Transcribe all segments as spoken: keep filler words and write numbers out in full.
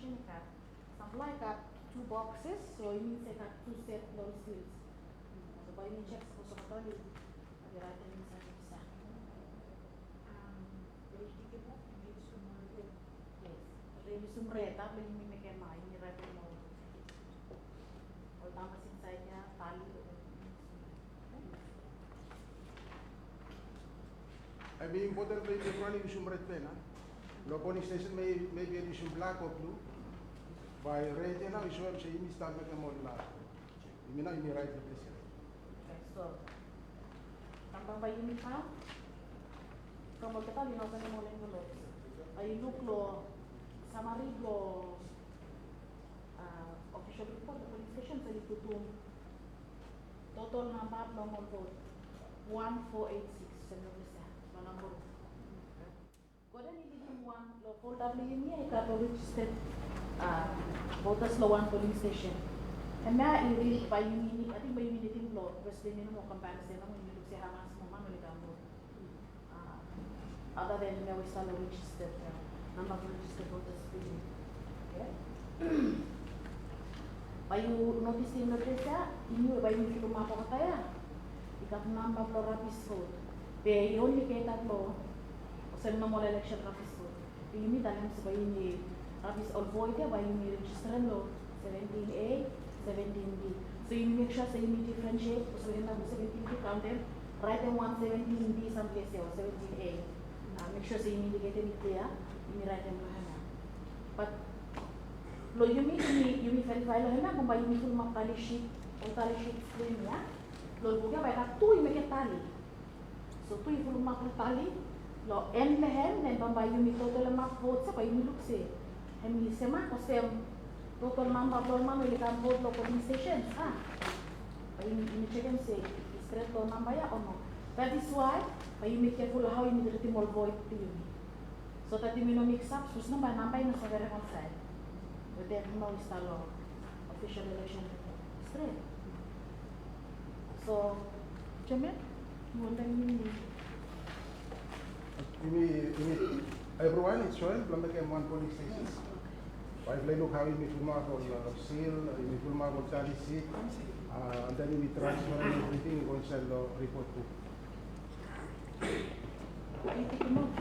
I gat, sampela i gat tu boxes, so i min se i gat tu set long seals. So bae yumi chek sapos olgeta oli raetem insaed olsem. Yes. Yumi sum red, a, blong yumi mekem, a, yumi raetem ol, ol nambas insaed ya, tali. Hemi impoten blong yumi evriwan i yusum red pen, a? Long polling station, maybe oli yusum blak o blu. Bae red ya nao i soem se yumi stap mekem ol, a, yumi nao yumi raet long ples ya. Oke, so nao bambae yumi kam from olgeta oli no saem ol envelopes. Bae yu luk long samari blong, a, official report blong polling stations, oli putum total namba blong ol vote wan fo eit sikis, olsem ya, long namba. Go daon i lidim wan long folda blong yumi ya i gat ol registered, a, voters long wan polling station. Hemia i rid, bae yumi, ating bae yumi nidim long, first blong yumi no moa kam bak se nao yumi luk se hamas moa man oli kam vote. A, other than hemia we i stap long registered, a, namba blong registered voters blong yumi. Oke. Bae yu notisim long ples ya, yumi bae yumi filumap olgeta ya, i gat namba blong rabis vote. Be i only cater long olsem normal election rabis vote. Be yumi talem se bae yumi rabis ol vote ya, bae yumi registerem long seventeen A, seventeen B. So yumi mek sua se yumi differentiate, sapos we hemia gat seventeen B, kaontem, raetem wan seventeen B samples ya, o seventeen A. A, mek sua se yumi indiketem i klia, yumi raetem long hemia. Bat long yumi, yumi, yumi verify long hemia, bambae yumi fulumap tali sheet, ol tali sheet blong yumi ya. Long buk ya bae i gat tu i mekem tali. So tu i fulumap ol tali long en blong hem, then bambae yumi totalemap votes ya, bae yumi luk se hemi semak olsem total namba blong ol man oli kam vote long polling stations, a? Bae yumi, yumi jekem se i stret long namba ya o no. That is why bae yumi careful hao yumi tritim ol vote blong yumi. So that yumi no mix up, sapos no bae namba i no save reconcile wetem hemia we i stap long official election report. Stret. So, Chairman, yu wantem menim? Yumi, yumi, evriwan i joen blong mekem wan polling station. Bae yufala i luk hao yumi fulumap ol, a, seal, yumi fulumap ol tali sheet, a, and then yumi transferem evriting i go insaed long report buk. Yu tekem notes?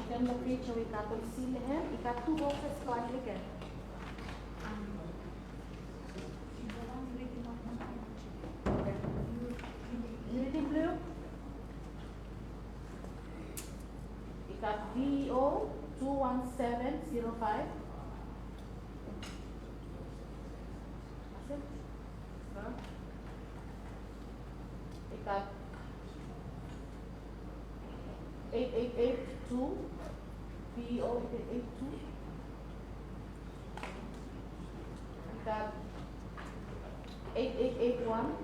Then long page we i gat ol seal, i gat tu boxes long wan, i gat. Yu ridim blong yu. I gat V O two one seven zero five. That's it. I gat eight eight eight two, V O eight eight eight two. I gat eight eight eight one.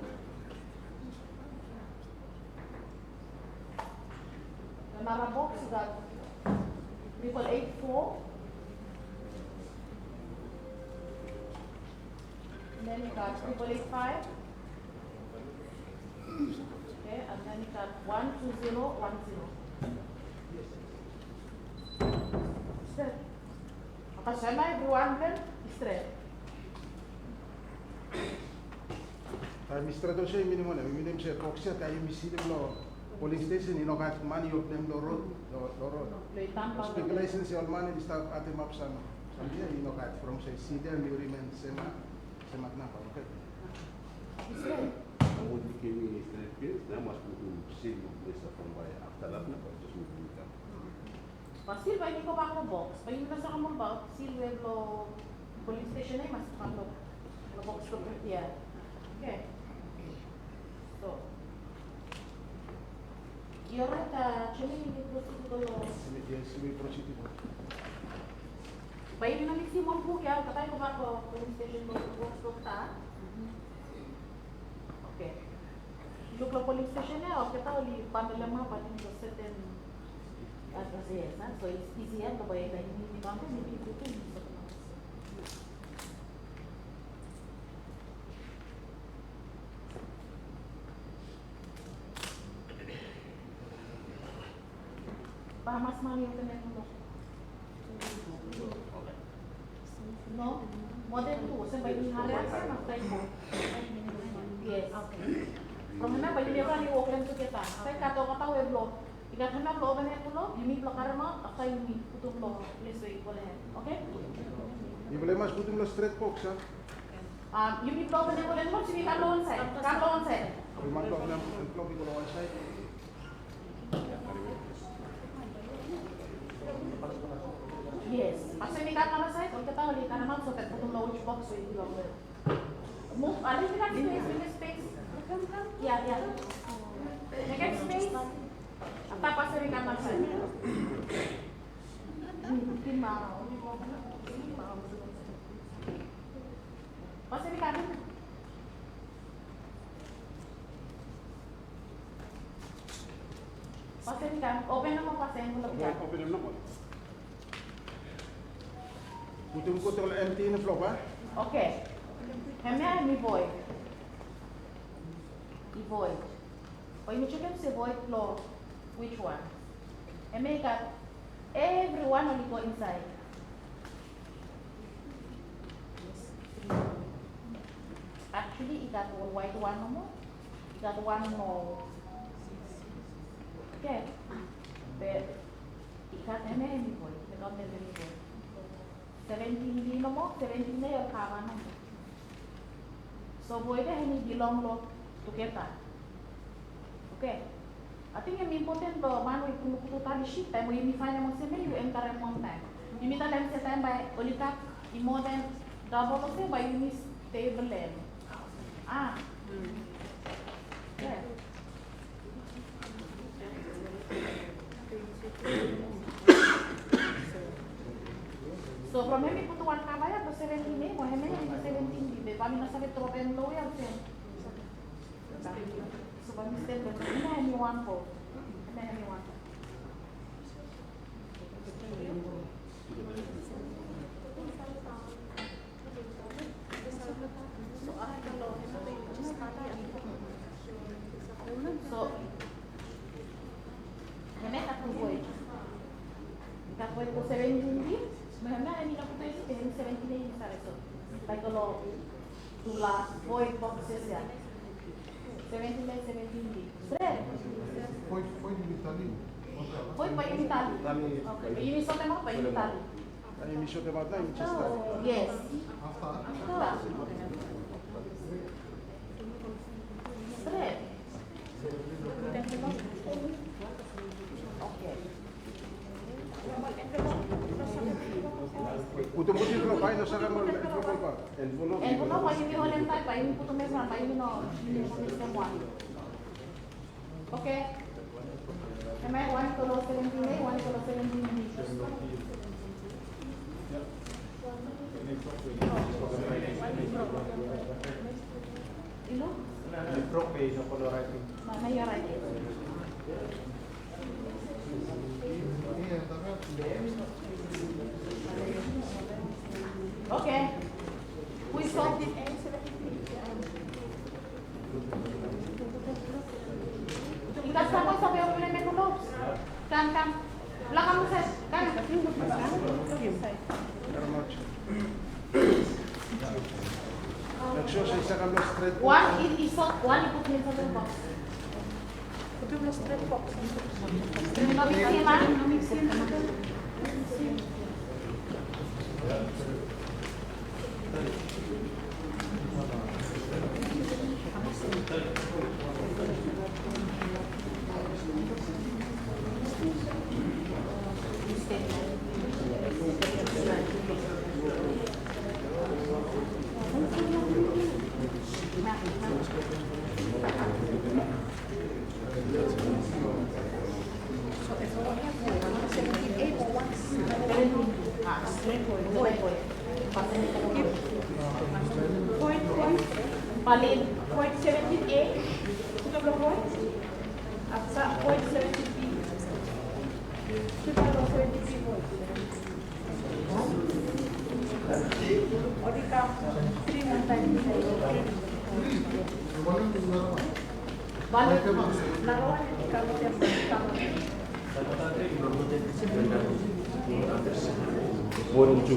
Long nara box i gat triple eight four. And then i gat triple eight five. Okay, and then i gat one two zero one zero. Stret. Olsem evriwan blong hem i stret. Taem i stret olsem, i minim wanem? I minim se box ya, taem yumi silim long polling station, i no gat man i openem long rod, long, long rod. Spekulesen se ol man oli stap ademap sam, sam ya i no gat, from se seal ya i rimen semak, semak namba, oke. Stret. Hemia i stret, ke, nao mas putum seal long ples ya from bae afta dat nao bae jes muv i kam. Bae seal bae i go bak long box, bae yumi no save kamap long seal we long polling station ya, i mas go bak long box blong prepare. Oke. So, yu orait, a, Jimmy, yumi proceed i go long. Yes, yumi proceed i go. Bae yumi no miksim ol buk ya, olgeta i go bak long polling station blong box blong stap. Oke. Luk long polling station ya, olgeta oli panelemap, ating, long certain address, a? So it's easier, bae taem yumi kaontem, yumi putum. Bae hamas man i openem long No, moa den tu, olsem bae yumi harim olsem afta i go. Yes. From hemia bae yumi evriwan i wok long tugeta. Afta i gat olgeta we blo, i gat hemia blo oven hemia blo, yumi blo karemaot, afta yumi putum lo ples we i go lo hem. Oke? Yumi blo mas putum lo stret boks, a? Yumi blo oven hemia blo, yumi kam lo wansaed, kam lo wansaed. Yumi blo oven hemia blo, i go lo wansaed. Yes. Afta yumi kam lo saed, olgeta oli karemaot so that putum lo which box we i bilong. Move a little bit, space, space. Ya, ya. Mekem space. Afta afta yumi kam lo saed. Afta yumi kam. Fasin i kam, open nomo fasin, blo i kam. Open, open nomo. Putum goto lo empty na floor, a? Oke. Hemia hemi void. I void. Bae yumi jekem se void blo which one? Hemia i gat evriwan oli go insaed. Actually, i gat ol white wan nomo. I gat wan nomo. Oke. Be i gat hemia hemi void. Hemi kaunted hemi void. Seventeen B nomo, seventeen A oli kava nomo. So void ya hemi bilong lo tugeta. Oke. Ating hem impoten blo man we i putum tali sit, taem we yumi faenem olsem ya, yu enterem wantaem. Yumi talem se taem bae oli gat i moa den dabol olsem, bae yumi stable hem. A. So from hem i putum wan kava ya blo seventeen A, mo hemia hemi seventeen B, be bae mi no save drop hem lo ya olsem. So bae mi stap lo hemia hemi wan fo. Hemia hemi wan fo. So hemia i gat tu void. I gat void blo seventeen B, mo hemia hemi gat tu void, hemi seventeen A insaed, so bae i go lo tu las void boxes ya. Seventeen A, seventeen B. Stret. Void, void yumi talim. Void bae yumi talim. Oke, bae yumi sotem aot, bae yumi talim. Bae yumi sotem aot nao, yumi jes talim. Yes. Afta? Afta. Stret. Oke. Putum putum lo bae no saka mo envelope. Envelope bae yumi holem taet, bae yumi putum evriwan, bae yumi no, yumi no mistem wan. Oke. Hemia wan i go lo seventeen A, wan i go lo seventeen B. Yu luk? Nao yu raetem. Oke. Hu i stap? Yu gat samwan save openem envelopes? Kam, kam. Blong kam insaed. Kam. Wan i, i sot, wan i putum insaed long boks. Putum long stret boks. Yu no miksim, a? Point, point. Point seventeen A. Afta point seventeen B. Afta point seventeen B point. Ol i kam tri wantaem. Wan i kam tri wantaem. Wan, tu.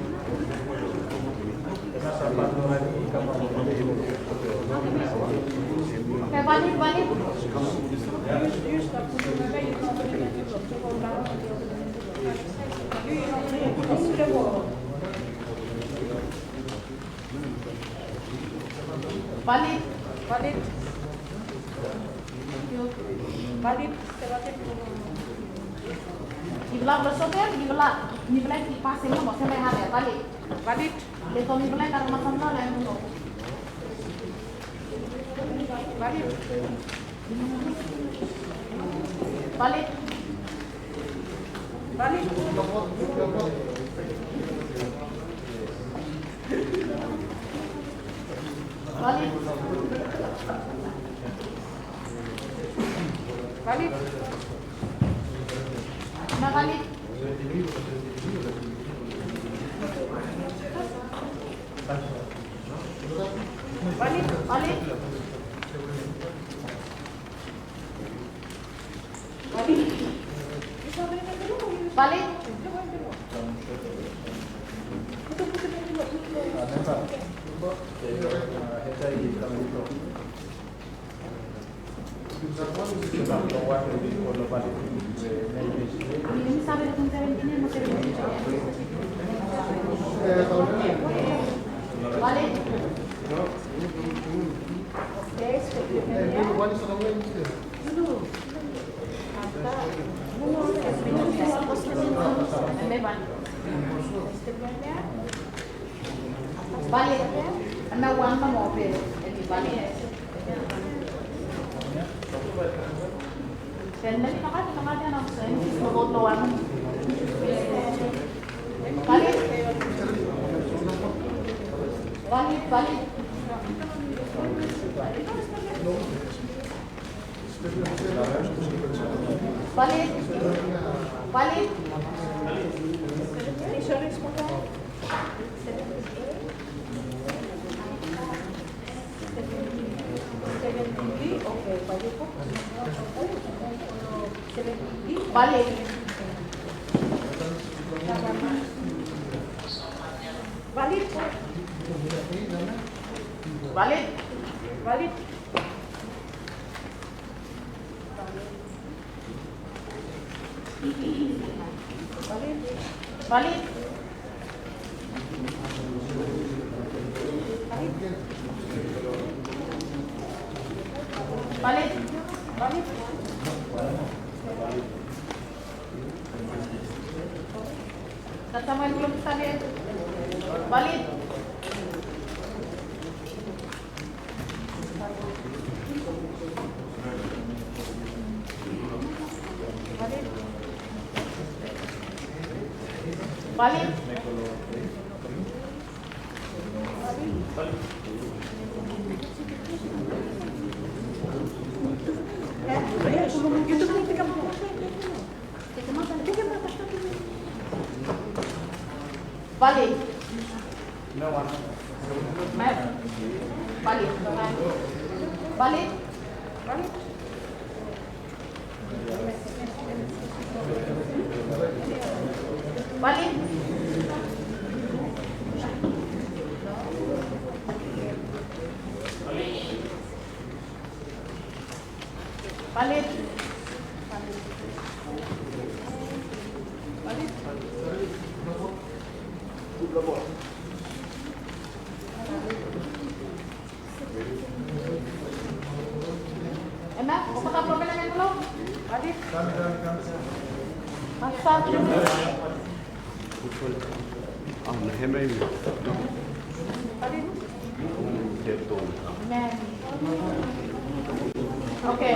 Oke, balik, balik. Valid. Valid. Valid. Yufala blo sotem, yufala, yufala i pasem nomo, olsem bae i harem, valid. Valid. Letom yufala i karem matamala lain nomo. Valid. Valid. Valid. Valid. Valid. Nao valid. Valid. Valid. Valid. Valid. Valid. Hemia wan nomo be hemi valid. Then hemi nogat, nogat ia nao, so hemi jes vote long wan nomo. Valid. Valid, valid. Valid. Valid. Valid. Valid. Valid. Valid. Valid. Valid. Valid. Gat sam we i no stap ia. Valid. Valid. Valid. Valid. Valid. Valid. Valid. Valid. Hemia, hemia i no gat problem ia? Valid. Valid. Valid. Amen. Okay.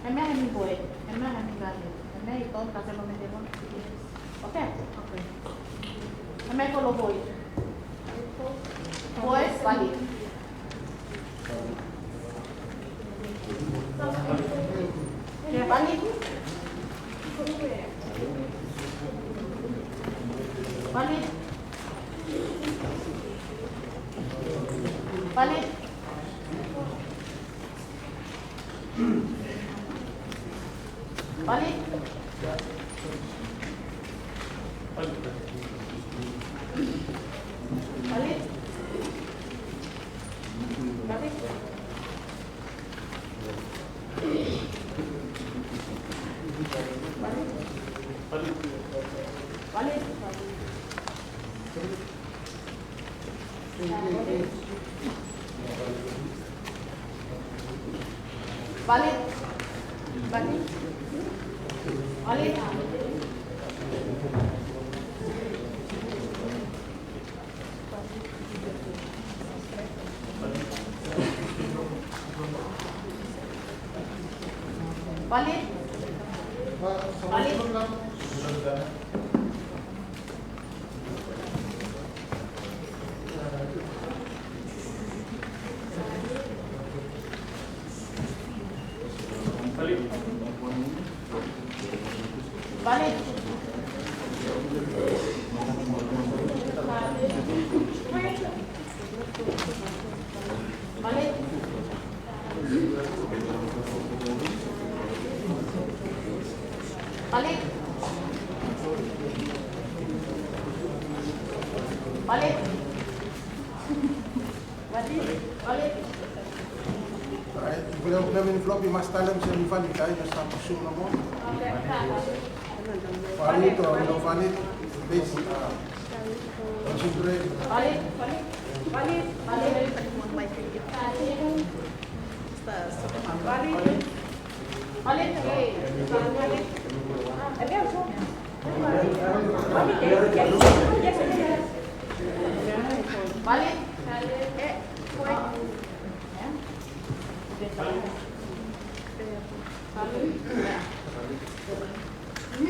Hemia hemi boe, hemia hemi gale, hemia i ton kasem long medel. Okay, okay. Hemia i go long boe. Boe, valid. Valid. Valid. Valid. Valid. Valid. Valid. Valid. Valid. Valid. Valid. Valid. Valid. Valid. Valid. Valid. Valid. Valid. Valid. Alright, if yu open envelop, yu mas talem se hemi valid, a? Yu no stap asum nomo. Valid o no valid, base, a, concentrate. Valid, valid, valid, valid. Valid. Valid. Valid. Valid.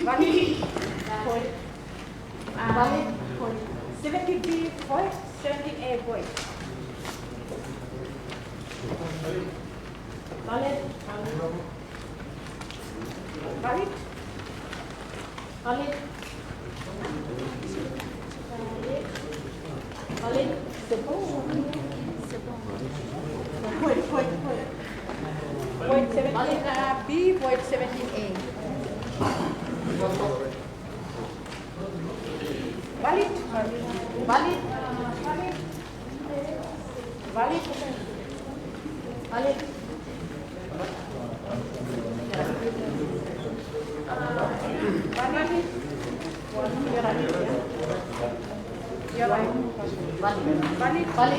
Valid. Valid. Seventeen B void, seventeen A void. Valid. Valid. Valid. Valid. C'est bon. C'est bon. Void, void, void. Void seventeen B, void seventeen A. Valid. Valid. Valid. Valid. Valid. Valid. Valid. Valid.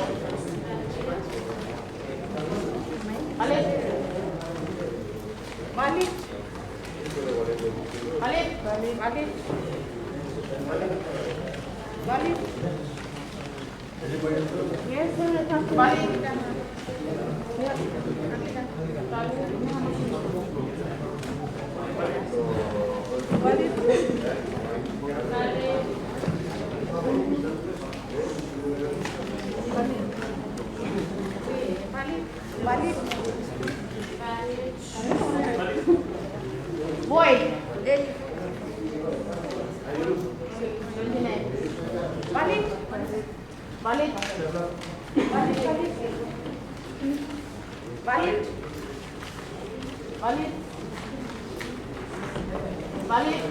Valid. Valid. Valid. Valid. Yes, sir. Valid. Valid. Valid. Void. Valid. Valid. Valid. Valid. Valid. Valid. Valid. Valid.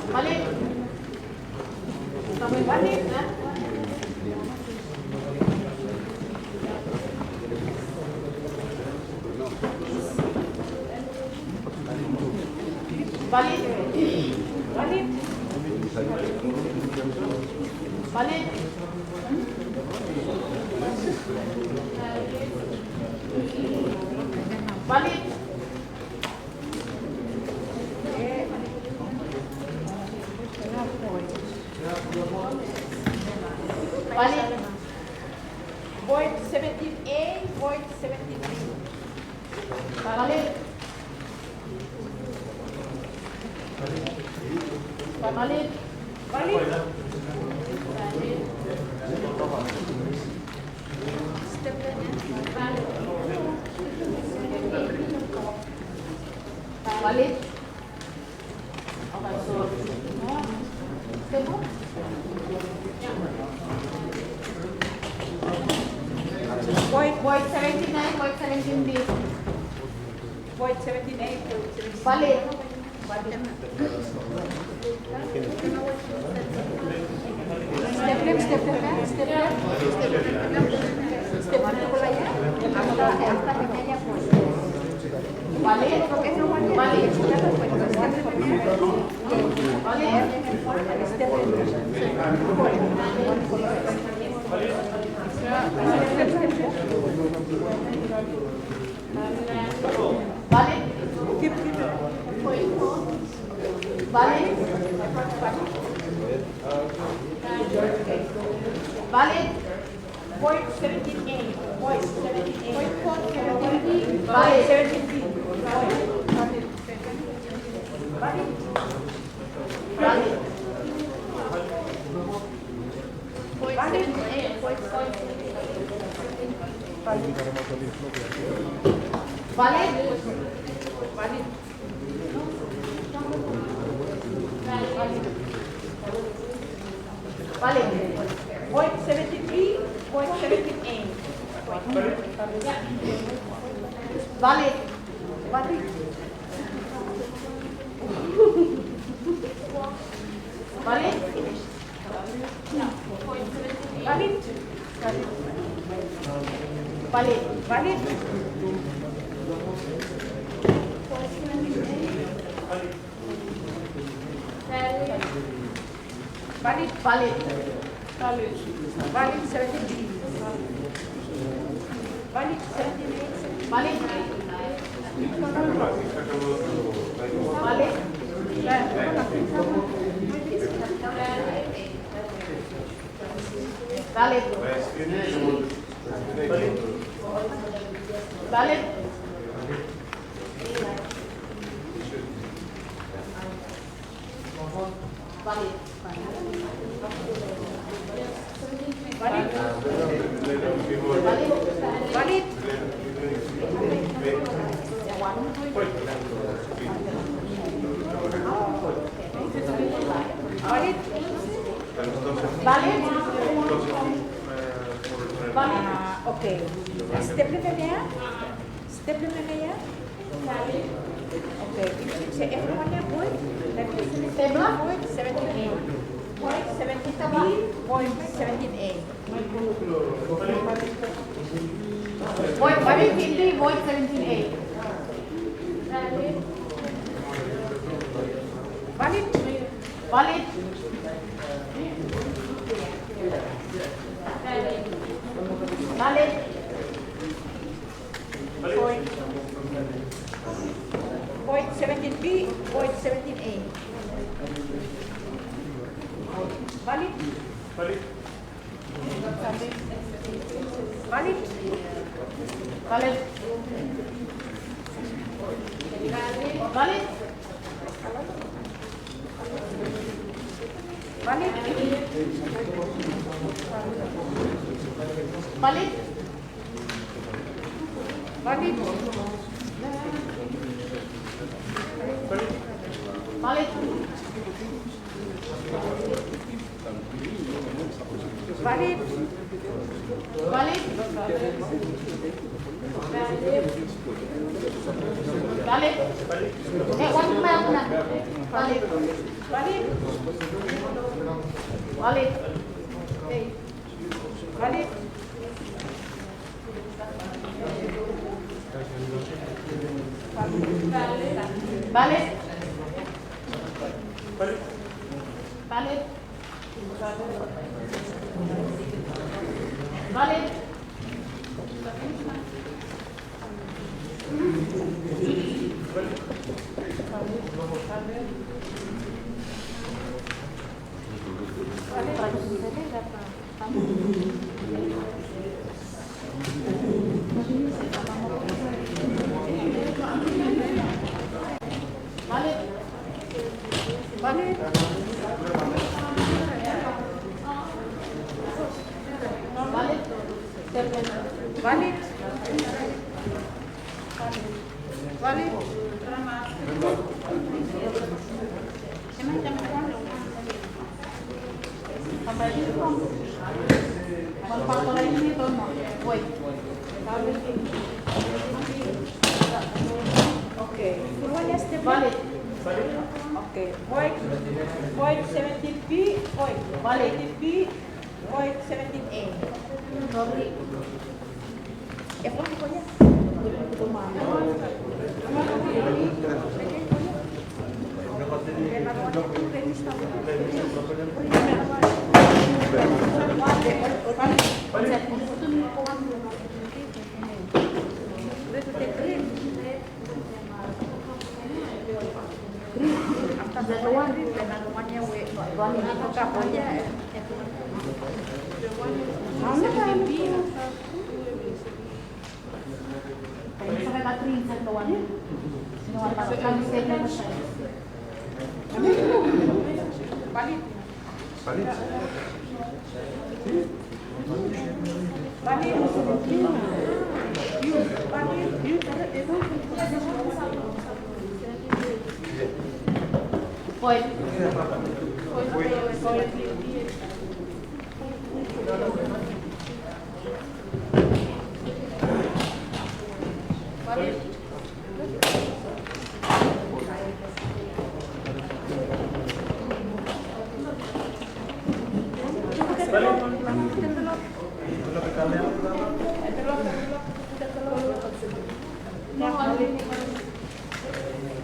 Valid. Valid. Valid. Valid. Valid. Valid. Void seventeen A, void seventeen B. Valid. Valid. Valid. Valid. Void, void seventeen A, void seventeen B. Void seventeen A, void seventeen B. Valid. Valid. Step left, step left, step left. Step left, step left. After, after. Valid. Valid. Valid. Valid. Valid. Valid. Void seventeen A. Void seventeen A. Void seventeen B. Void. Valid. Valid. Void seventeen A. Void seventeen A. Valid. Valid. Valid. Void seventeen B, void seventeen A. Valid. Valid. Valid. Valid. Valid. Valid. Valid. Valid. Valid seventeen B. Valid seventeen A. Valid. Valid. Valid. Valid. Valid. Valid. Valid. Valid. Valid. Valid. Valid. Ah, okay. Step lifted there. Step lifted there. Okay. So everyone here void. That is step void seventeen A. Void seventeen B. Void seventeen A. Void seventeen B, void seventeen A. Valid. Valid. Valid. Void. Void seventeen B, void seventeen A. Valid. Valid. Valid. Valid. Valid. Valid. Valid. Valid. Valid. Valid. Valid. Valid. Eh, wan tu mai aku na. Valid. Valid. Valid. Eh. Valid. Valid. Valid. Valid. Valid. Valid. Valid. Valid. Valid. Okay. Void, void seventeen B, void seventeen B, void seventeen A.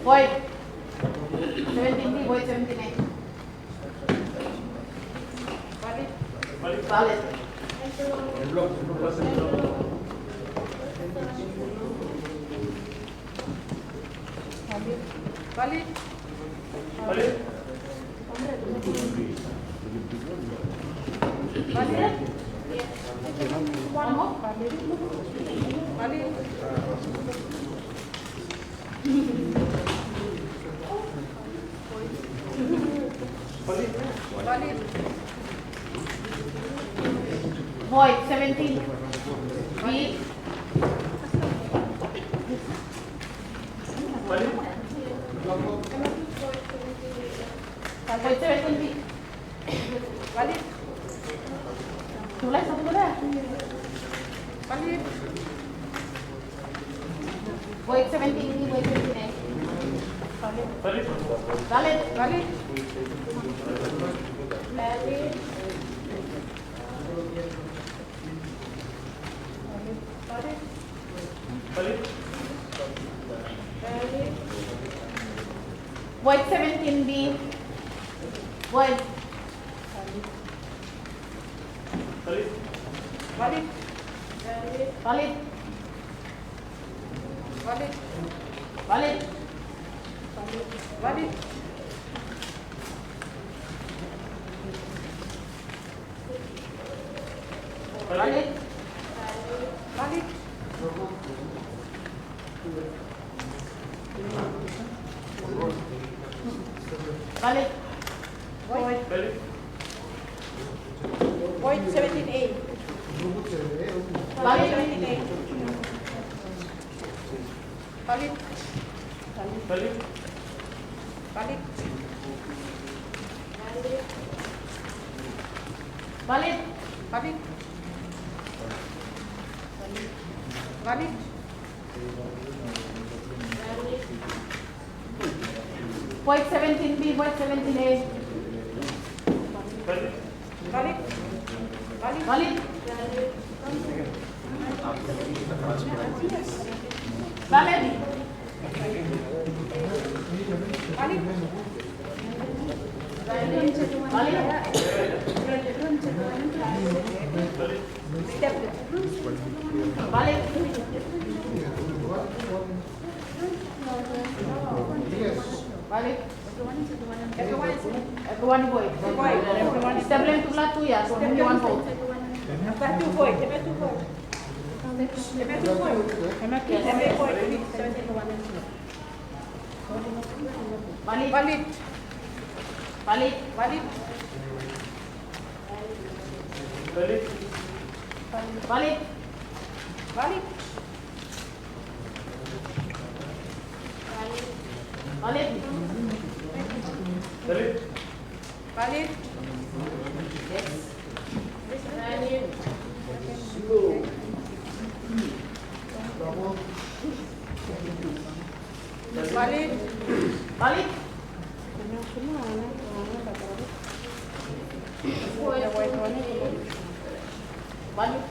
Void. Seventeen B, void seventeen A. Valid. Valid. Valid. Valid. One more. Valid. Valid. Void seventeen B. Valid. Void seventeen B. Valid. Tulis satu kali. Valid. Void seventeen B, void seventeen A. Valid. Valid. Valid. Valid. Valid. Void seventeen B. Void. Valid. Valid. Valid. Valid. Valid. Valid. Valid. Valid. Valid. Void. Void seventeen A. Valid. Seventeen A. Valid. Valid. Valid. Valid. Valid. Valid. Void seventeen B, void seventeen A. Valid. Valid. Valid. Valid. Valid. Valid. Valid. Everyone void. Step lem tufala tu ya, so only one vote. Hemia tu void, hemia tu void. Hemia tu void. Hemia tu void. Valid. Valid. Valid. Valid. Valid. Valid. Valid. Valid. Valid. Yes. Valid. Valid. Valid. Valid.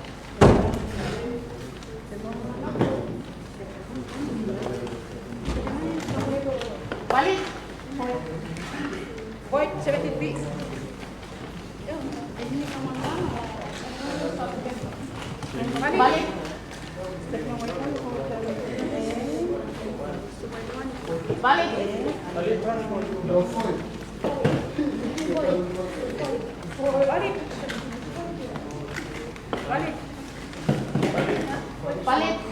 Valid. Void seventeen B. Valid. Valid. Valid. Valid. Valid. Valid.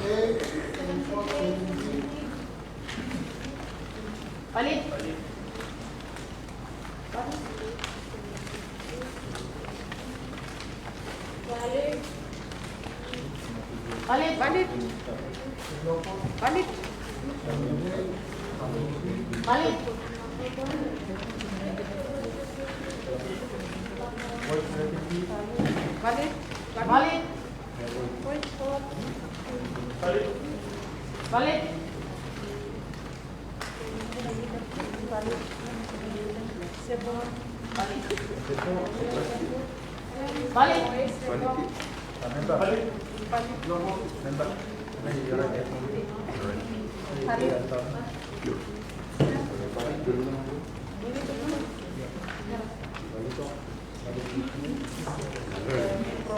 Valid. Valid. Valid. Valid. Valid. Valid. Valid. Valid. Valid.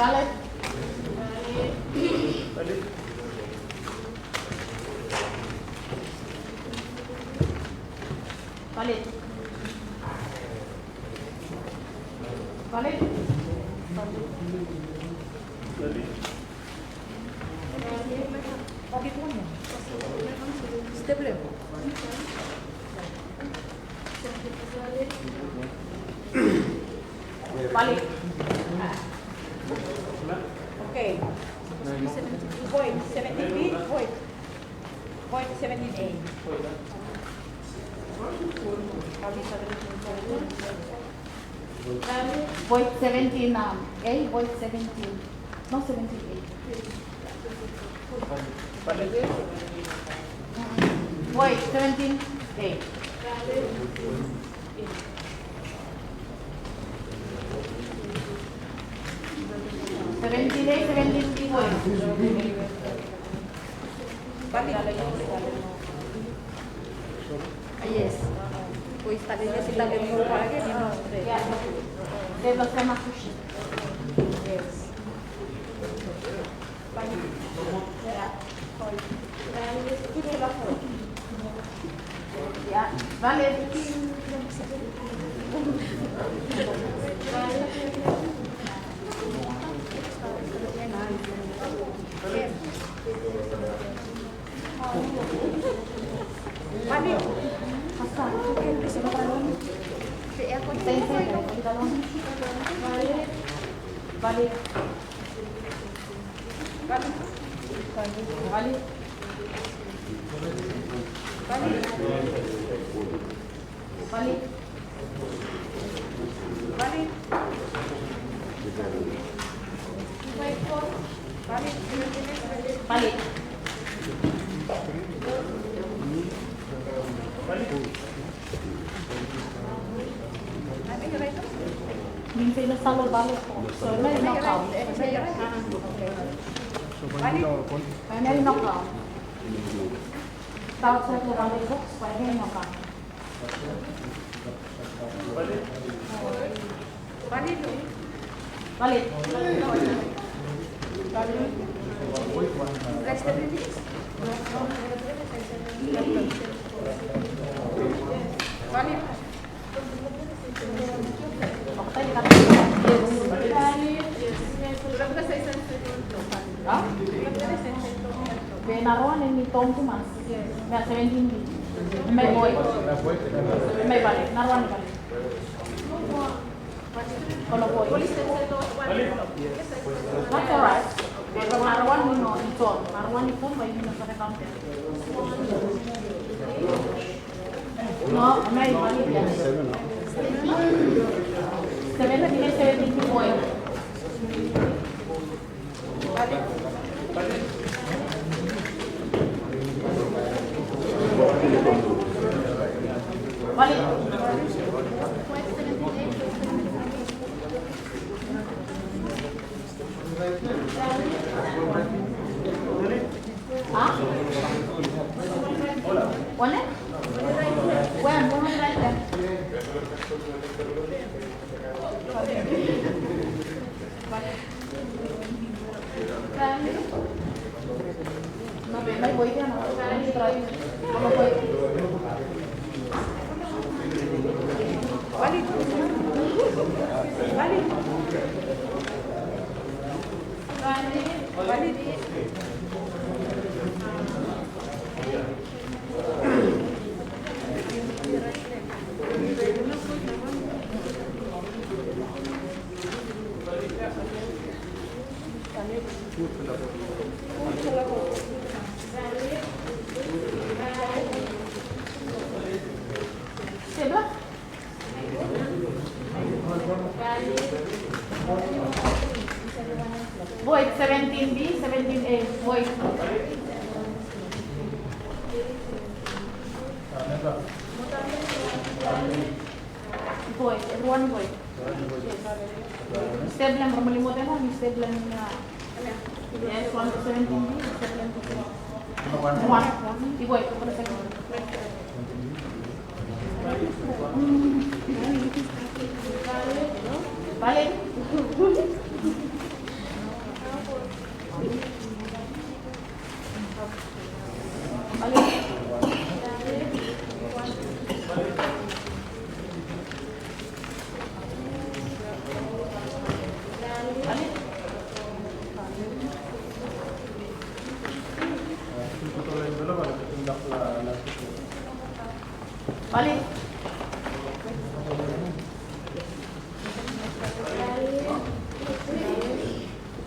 Valid. Valid. Valid. Step left. Valid. Okay. Void, seventeen B, void. Void seventeen A. Void seventeen, um, A, void seventeen. No, seventeen A. Void seventeen A. Seventeen A, seventeen B, void. Yes. Ko i stap, yes, i stap. Ya. De los demás. Yes. Ya. Valid. Min se i no stap long balot. So hemia i no kaon. Hemia i no kaon. Stap aotsaed long balot boks, bae hemia i no kaon. Valid. Valid. Be narawan hemi tong tumas. Hemia seventeen B. Hemia i void. Hemia i valid. Narawan i valid. Kolo void. That's all right. Be from narawan i no, i tong. Narawan i tong, bae i no save kaon. No, hemia i valid ya. Seventeen, seventeen i void. Void seventeen B, seventeen A, void. Void, everyone void. Step blong Romoli Motema, step blong, uh, yes, one to seventeen B, step blong one. One, one. I void, for a second. Balik.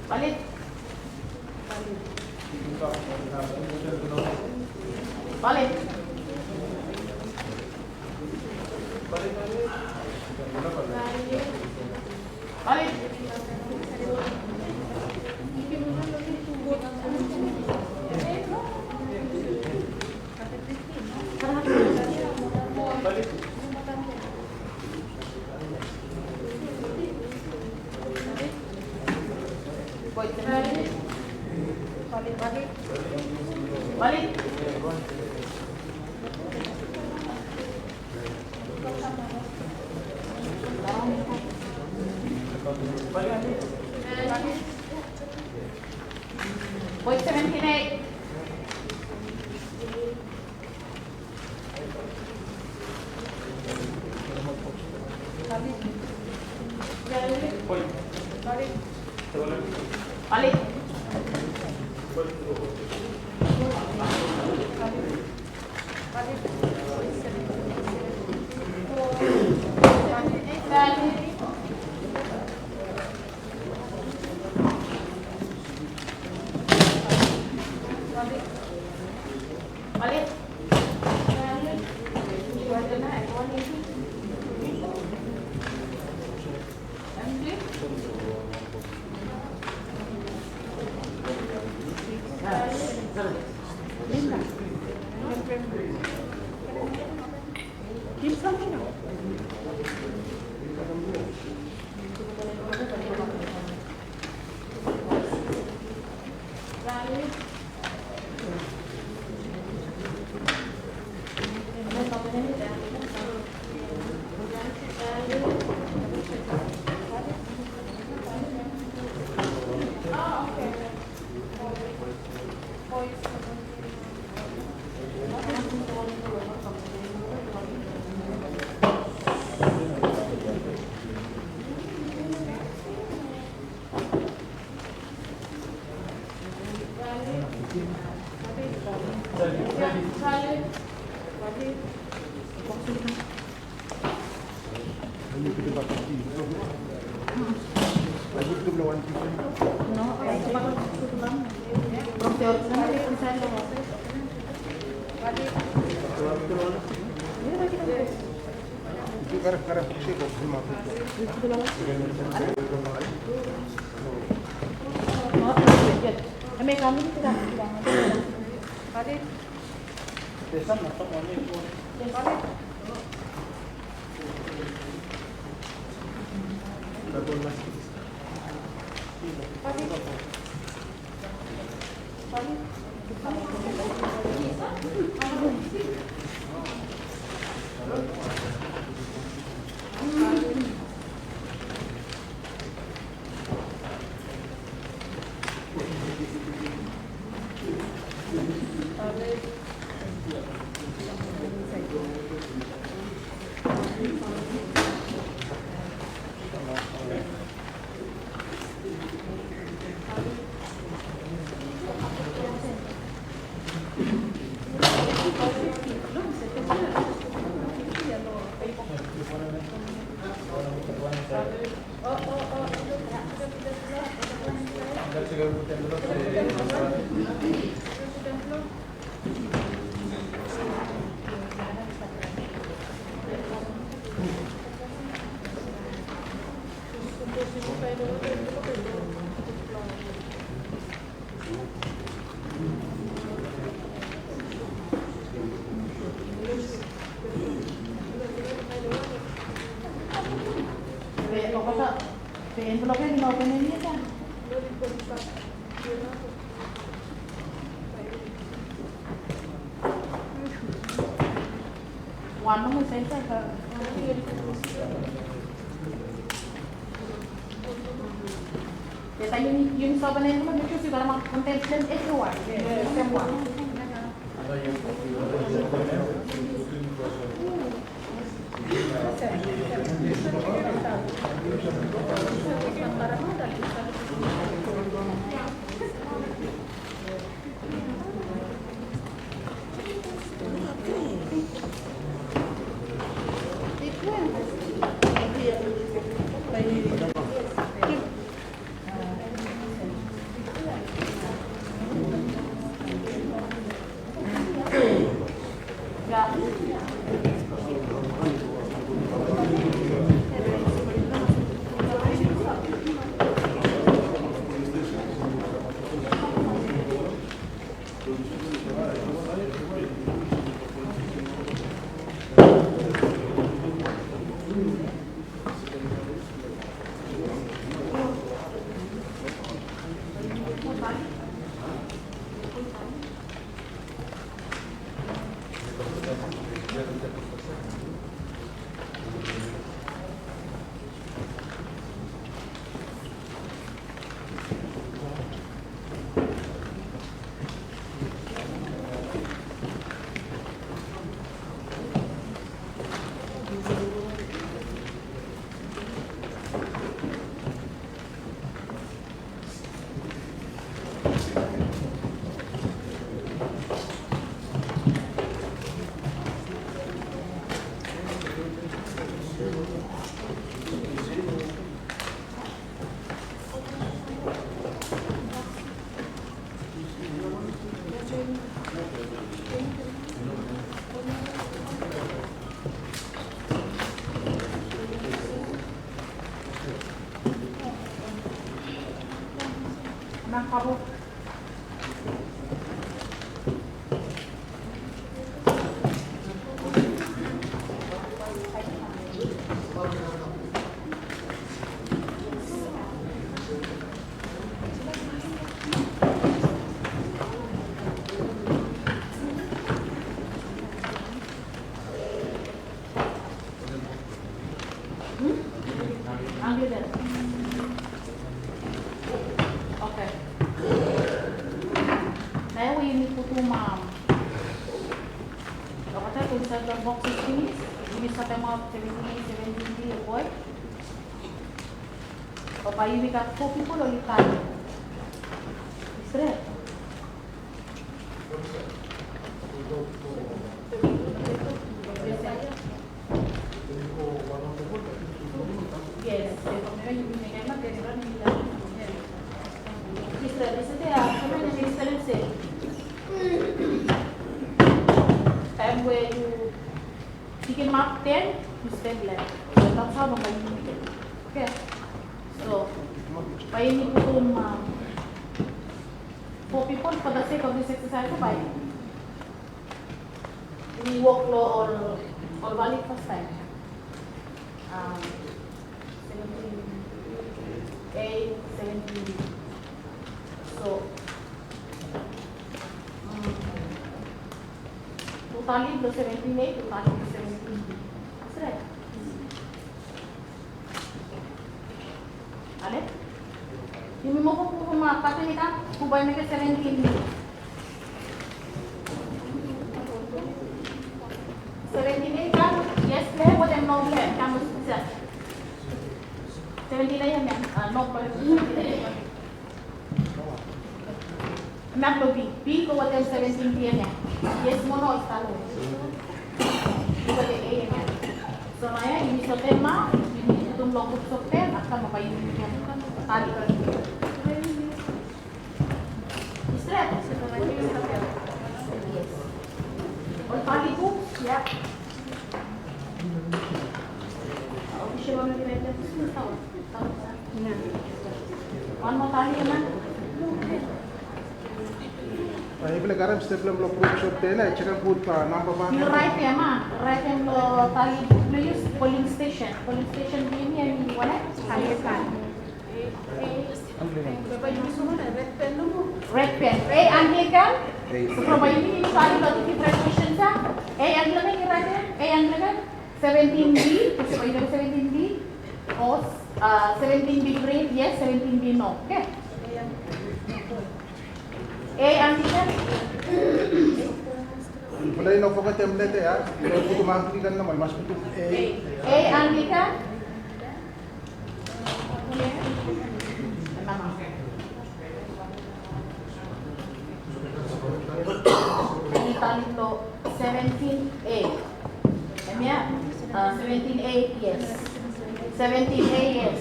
Balik. Balik. Balik. Point seventeen eight. Wan nomo i save insait. Ia, yumi, yumi stap long name blong Jisas, yu gat long contain blong evriwan. Sem wan. Hmm? Anglican. Okay. Nao we yumi putum, um, olgeta i go insaed long box i finis, yumi soremaot seventeen A, seventeen B, boe. Bambae yumi gat fo pipol oli tali. Stret. Yes. Taem we yu pikinap ten, yu step left. So that's how bambae yu pikinap. Okay. So bae yumi putum, um, fo pipol for the sake of this exercise, bae yumi wok long ol, ol valid fastaem. Um, seventeen A, seventeen B. So, um, tu tali blong seventeen A, tu tali blong seventeen B. Stret. Ale? Yumi muv from, uh, thirteen i kam, hu bae mekem seventeen? Seventeen i kam, yes blong hem wetem no blong hem, kam long pisa. Seventeen i hem ia, uh, no blong hem, seventeen i hem. Nao blong B, B i go wetem seventeen B hemia. Yes mo no i stap long. I go wetem A hemia. So naoia yumi sotem maot, yumi putum long groups of ten, afta bambae yumi mekem tali. I stret? Yes. Ol tali buk, ya. Official wan we i raet ia. Wan moa tali ia nao. Yufala i karem step blong group of ten, i jekem gud namba blong hem. Yu raetem, a? Raetem long tali buk blong yu, polling station. Polling station blong yumi hemi wanem? Anglican. Red pen. Ei, Anglican? Ei. So from bae yumi tali long difren kwestin ia. Ei, Anglican i raetem? Ei, Anglican? Seventeen B, kasi ba yu neva seventeen B? O, ah, seventeen B green, yes, seventeen B no. Okay. A, Anglican? Boleh no fokat yang boleh ya. Kalau butuh Anglican nama, mas butuh A. A, Anglican? Hemi tali lo seventeen A. Hemia, ah, seventeen A, yes. Seventeen A, yes.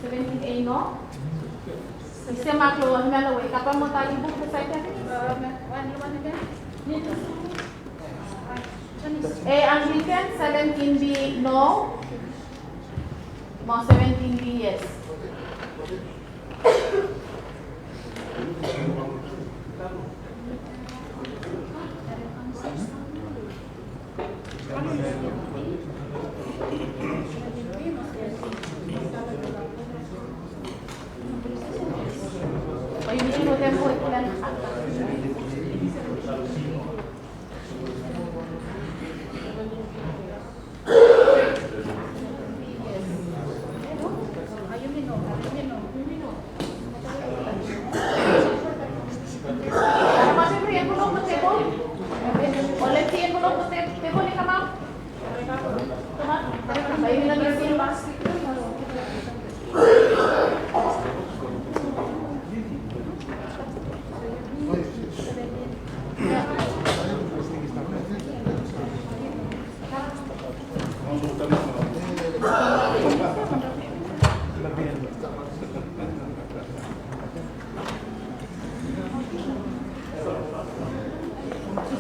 Seventeen A no. Yu se mak lo hemia lo we. Kapa mo tali buk lo saed ya. A, Anglican, seventeen B no. Mo seventeen B yes.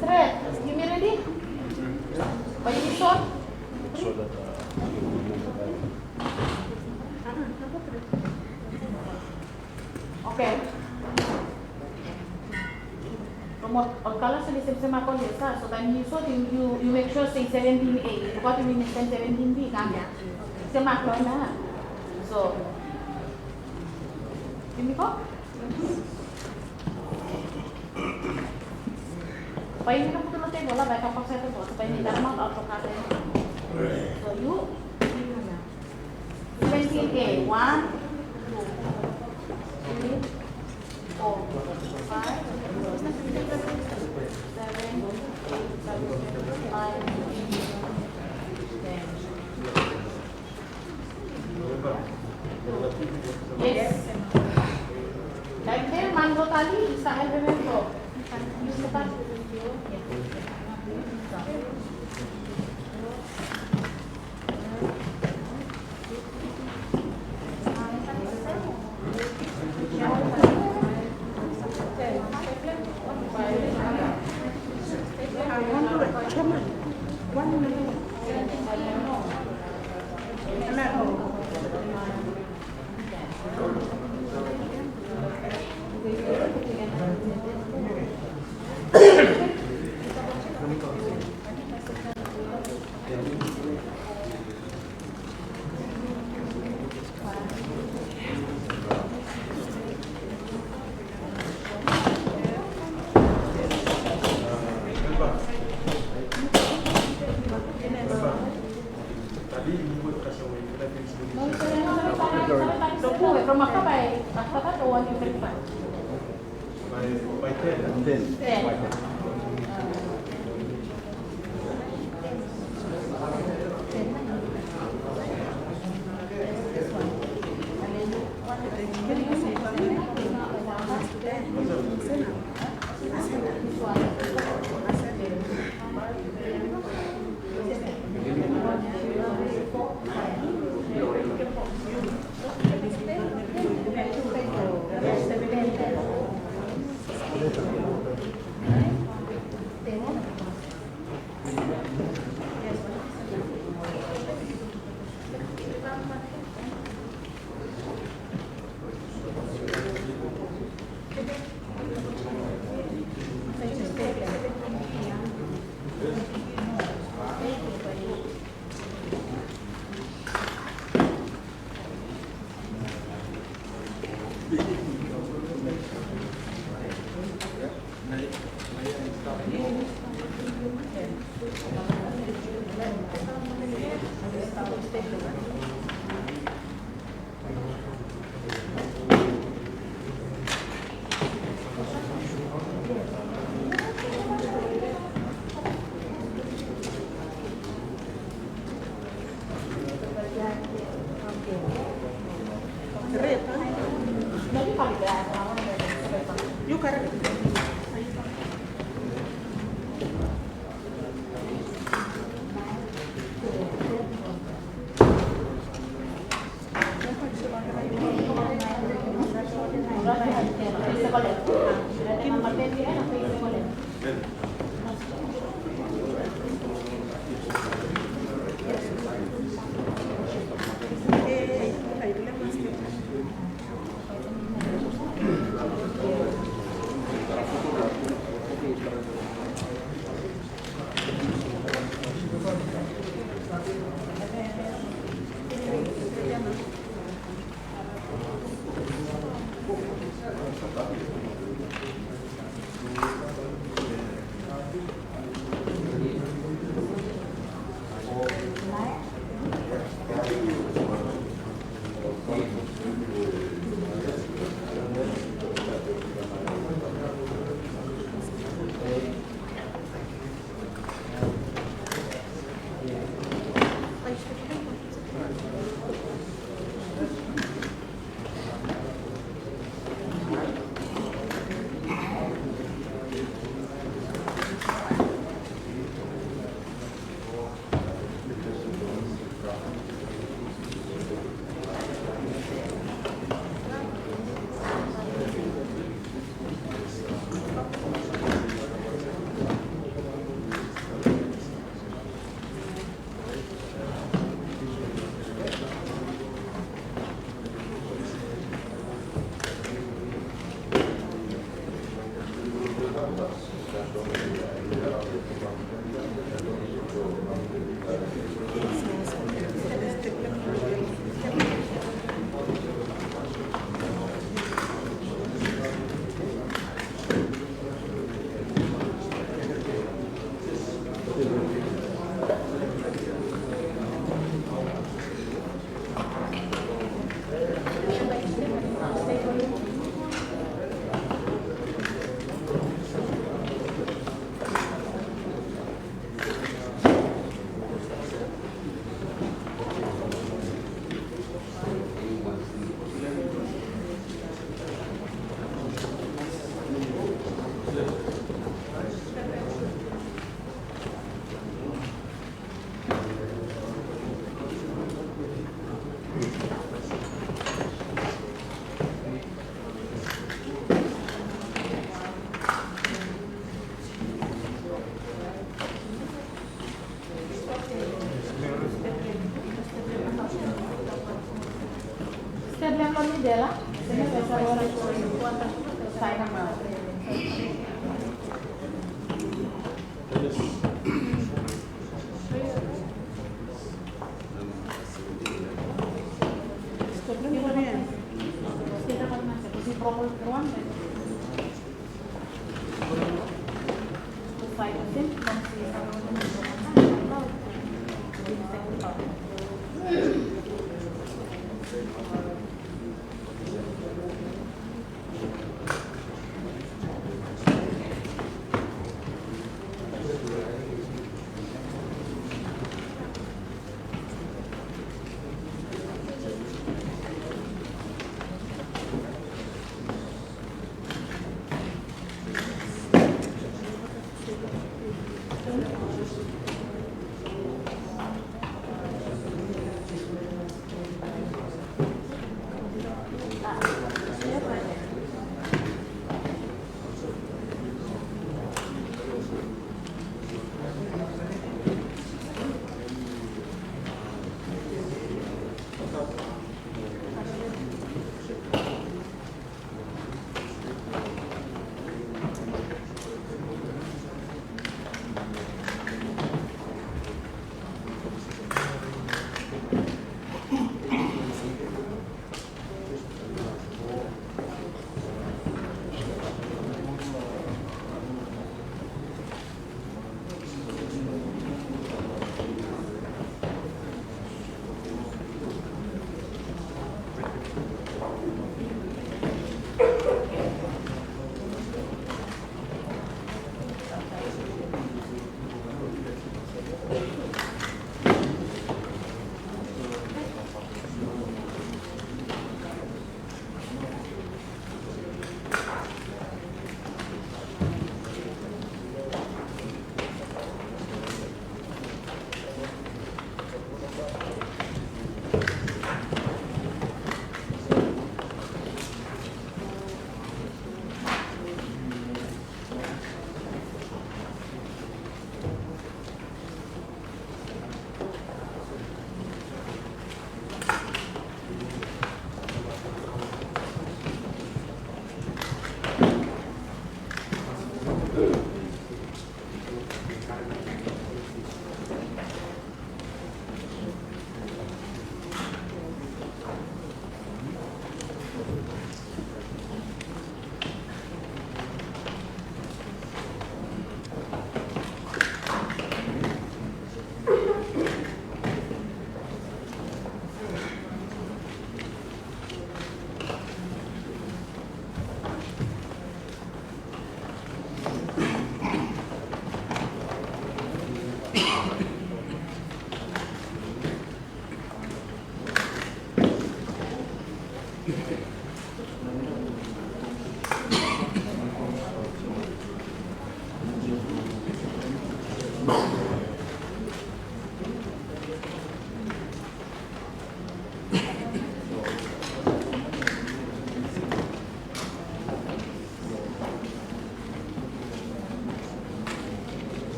Stret. Yumi redi? Bae yumi sot? Oke. From ol, ol kala se oli semsem mak oli, yes, a? So taem yu sot, yu, yu, yu mek sua se seventeen A. Yu gat, yu mek seventeen B kam ia. Semsem mak lo hemia. So yumi go. Bae yumi no putum lo tebol, a, bae kam baksaed tebol. So bae yumi karemaot aot lo kata ia. So yu, yu kam ia. Seventeen A, one, two, three, four, five, six, seven, eight, nine, ten. Yes. Taem de man go tali, yu stap helpem hem go. Yu stap.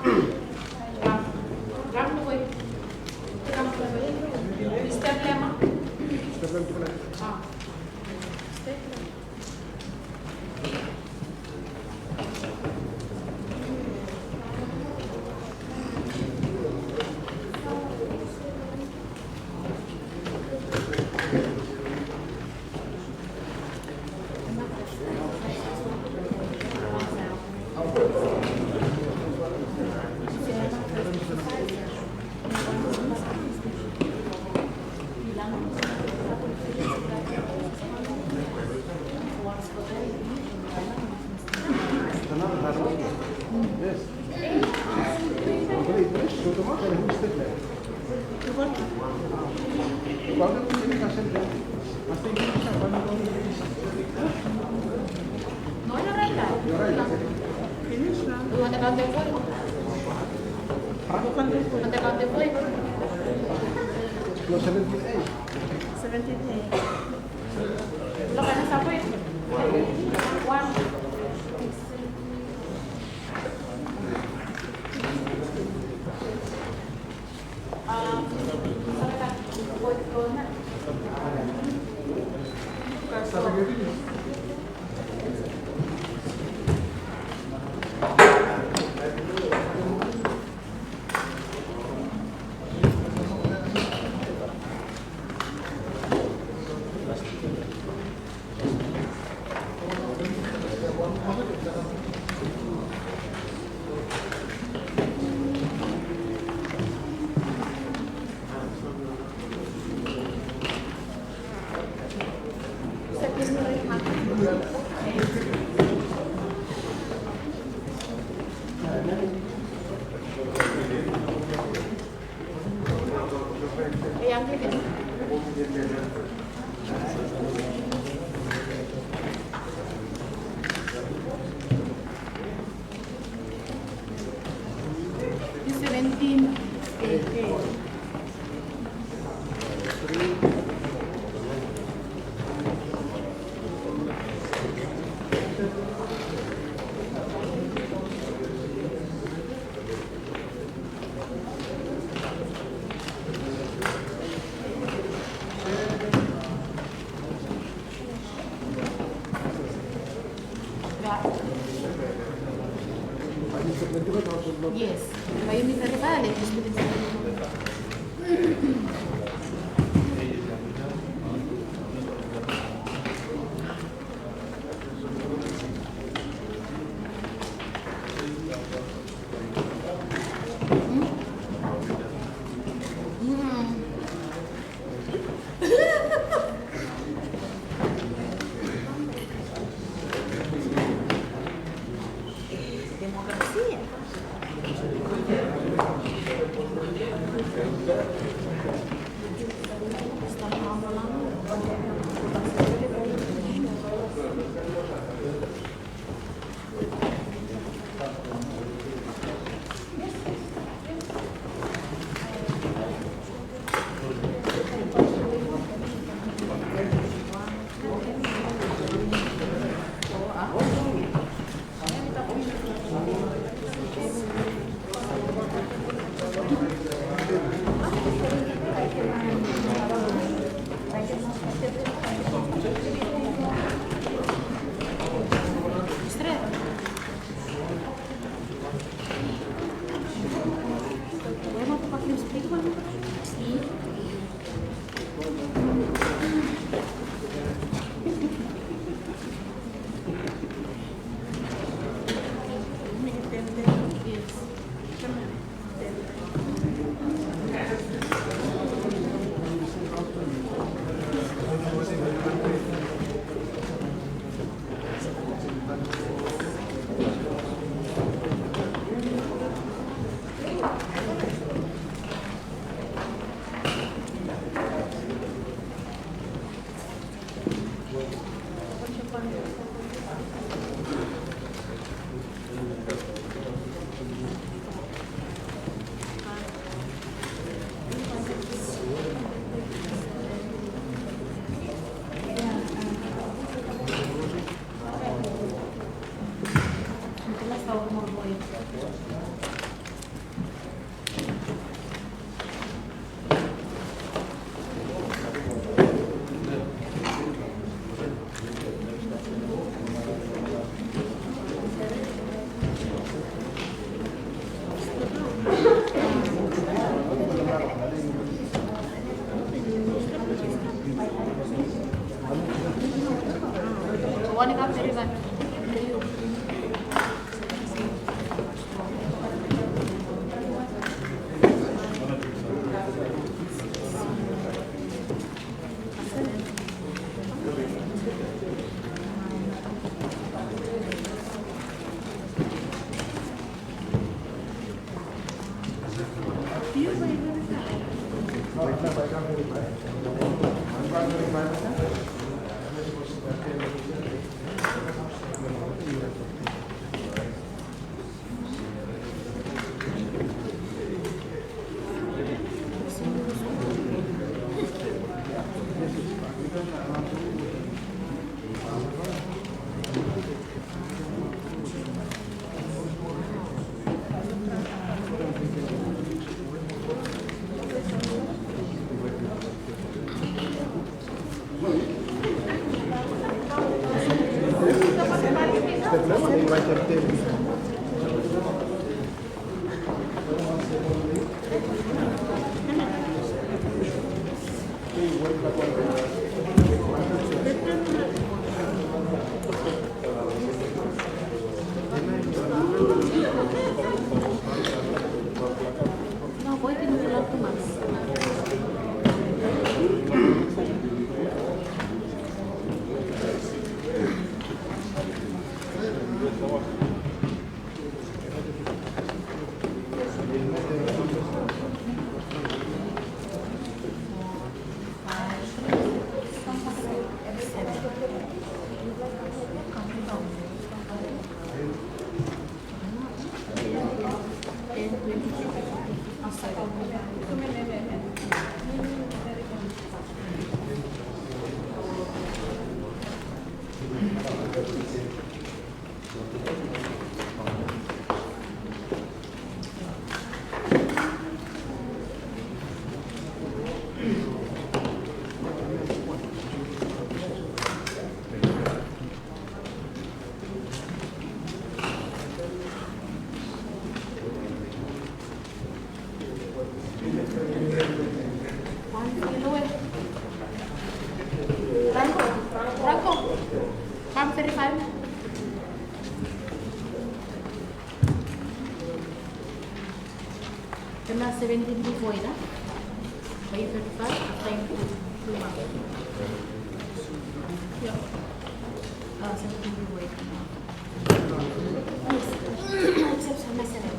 No, you're right, Dad. Finish now. You want to count them for? Huh? You want to count them for? No, seventy-eight. Seventy-eight. Look at the subway. One. Seventeen. Yes. Demokrasia. One kilo, eh. Franco, Franco, come thirty-five. Kena seventeen bifo ya. Bae thirty-five, afta yu pul ap. Ya. Ah, seventeen bifo ya. Accept sama saya.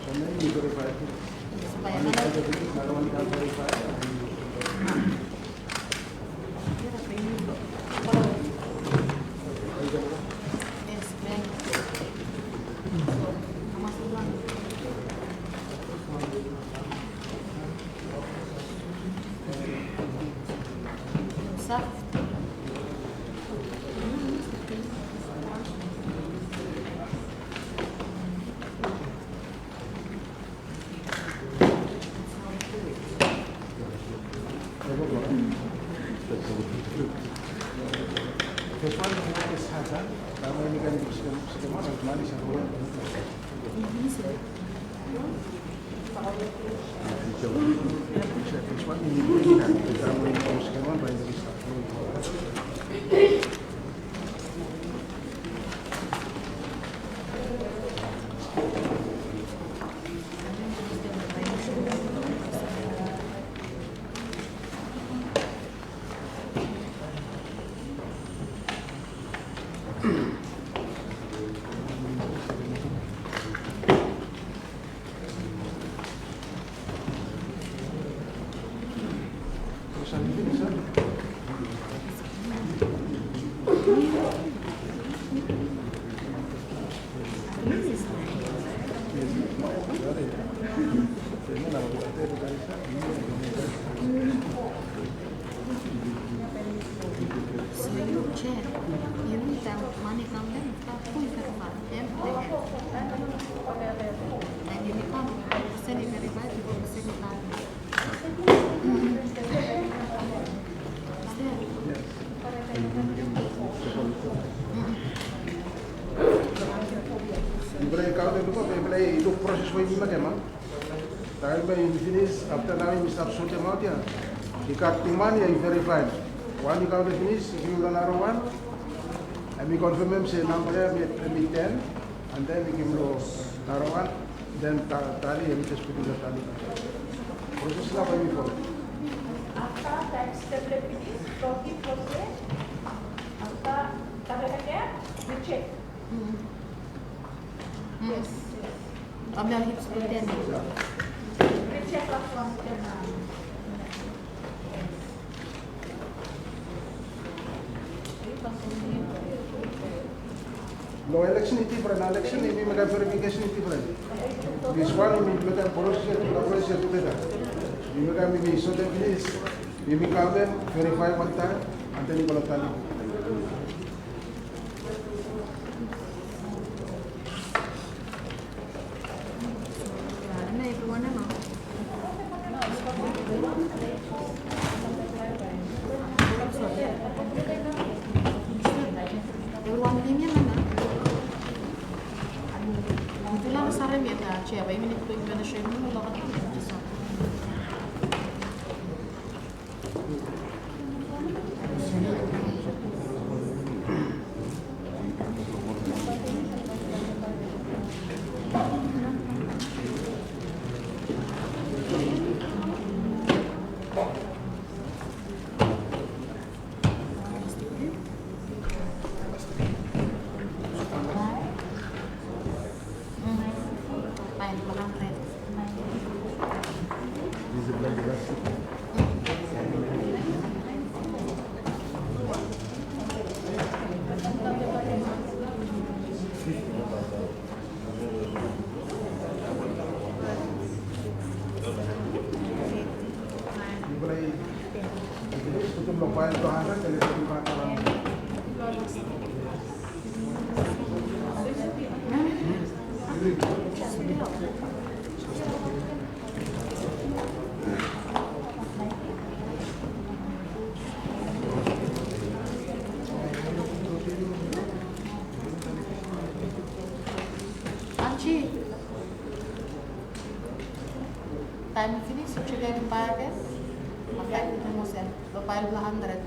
So yu, Chair, yu nid mane i kam ia, yu stap pul i verifai. Em, taem yumi kam, send i verifai bifo i send i kam. Mifala i kaontem bifo, mifala i luk proses we yumi mekem, a? Taem we yumi finis, afta nao yumi stap sotemaot ia. I gat tu man ia i verifaem. Wan i kaontem finis, i givim long narawan. Hemi konfemem se namba ia hemi ten, and then i givim long narawan, then tali, hemi jes putum long tali. Proses ia bae yumi folem. Afta taem step ia finis, toti proses. Afta tali ia, yu cek. Yes. Long eleksen i difren, eleksen yumi mekem verifikesen i difren. This one yumi mekem proses ia, proses ia tugeta. Yumi mekem, yumi sotem finis, yumi kaontem, verifae wantaem, and then i go long tali. Anti. Taem i finis, yu jekem bakegen. Afta yu putum olsem long pael blong handred.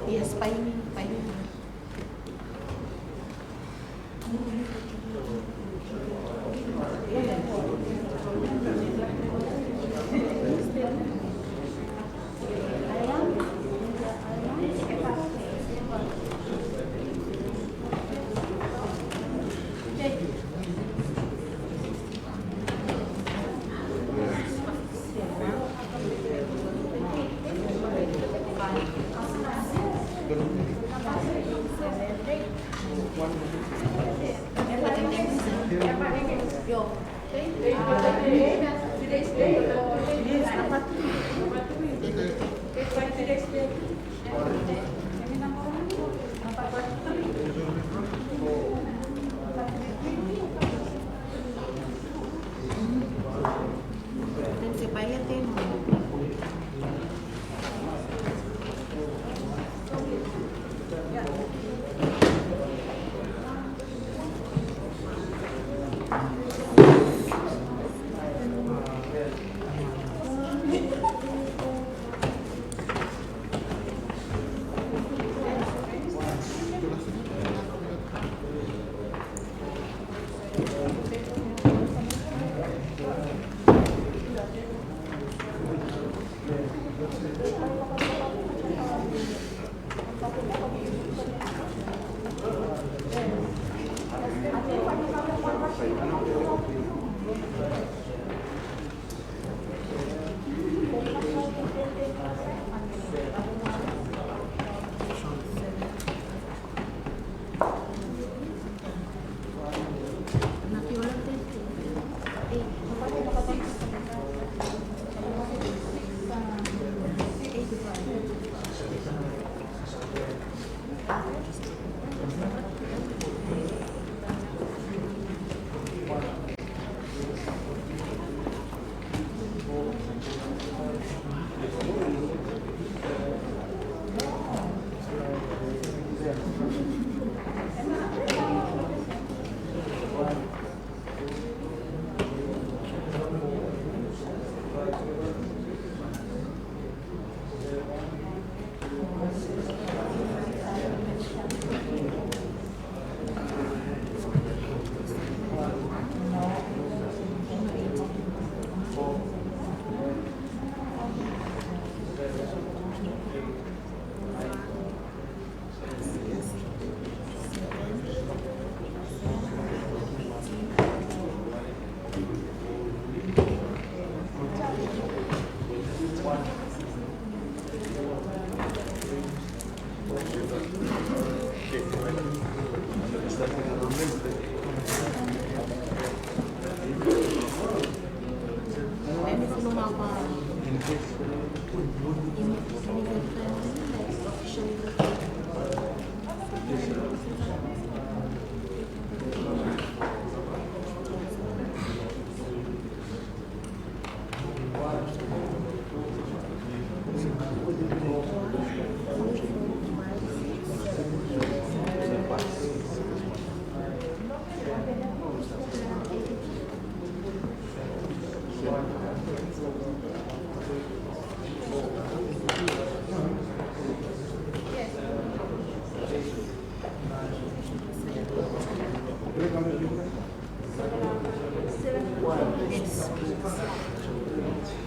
Yes, bae yumi, bae yumi.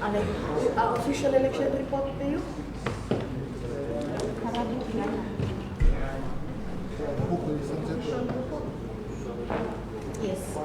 Official election report to you. Yes.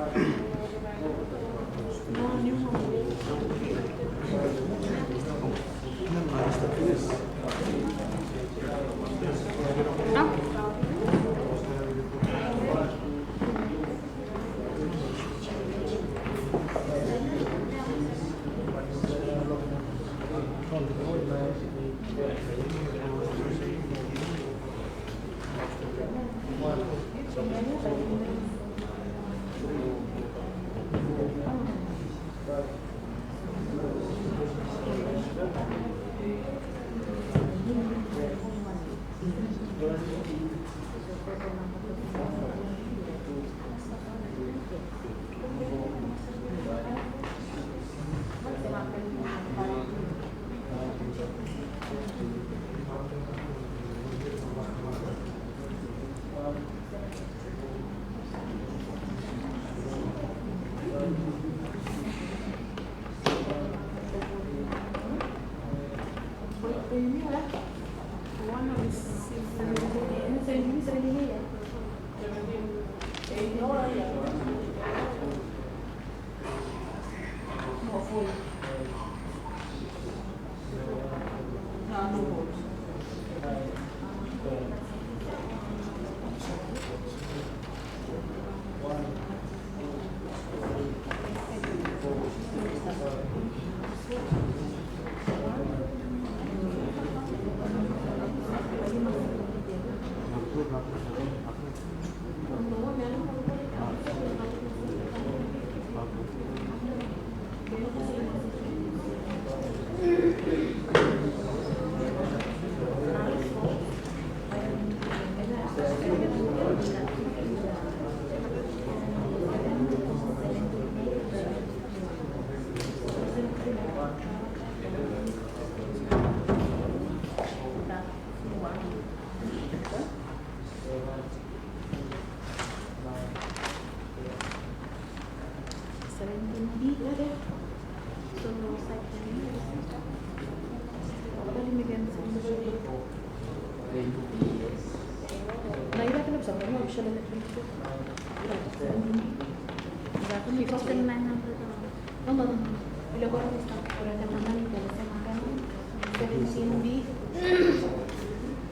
Seventeen B,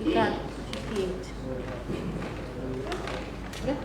i gat fifty-eight. Oke?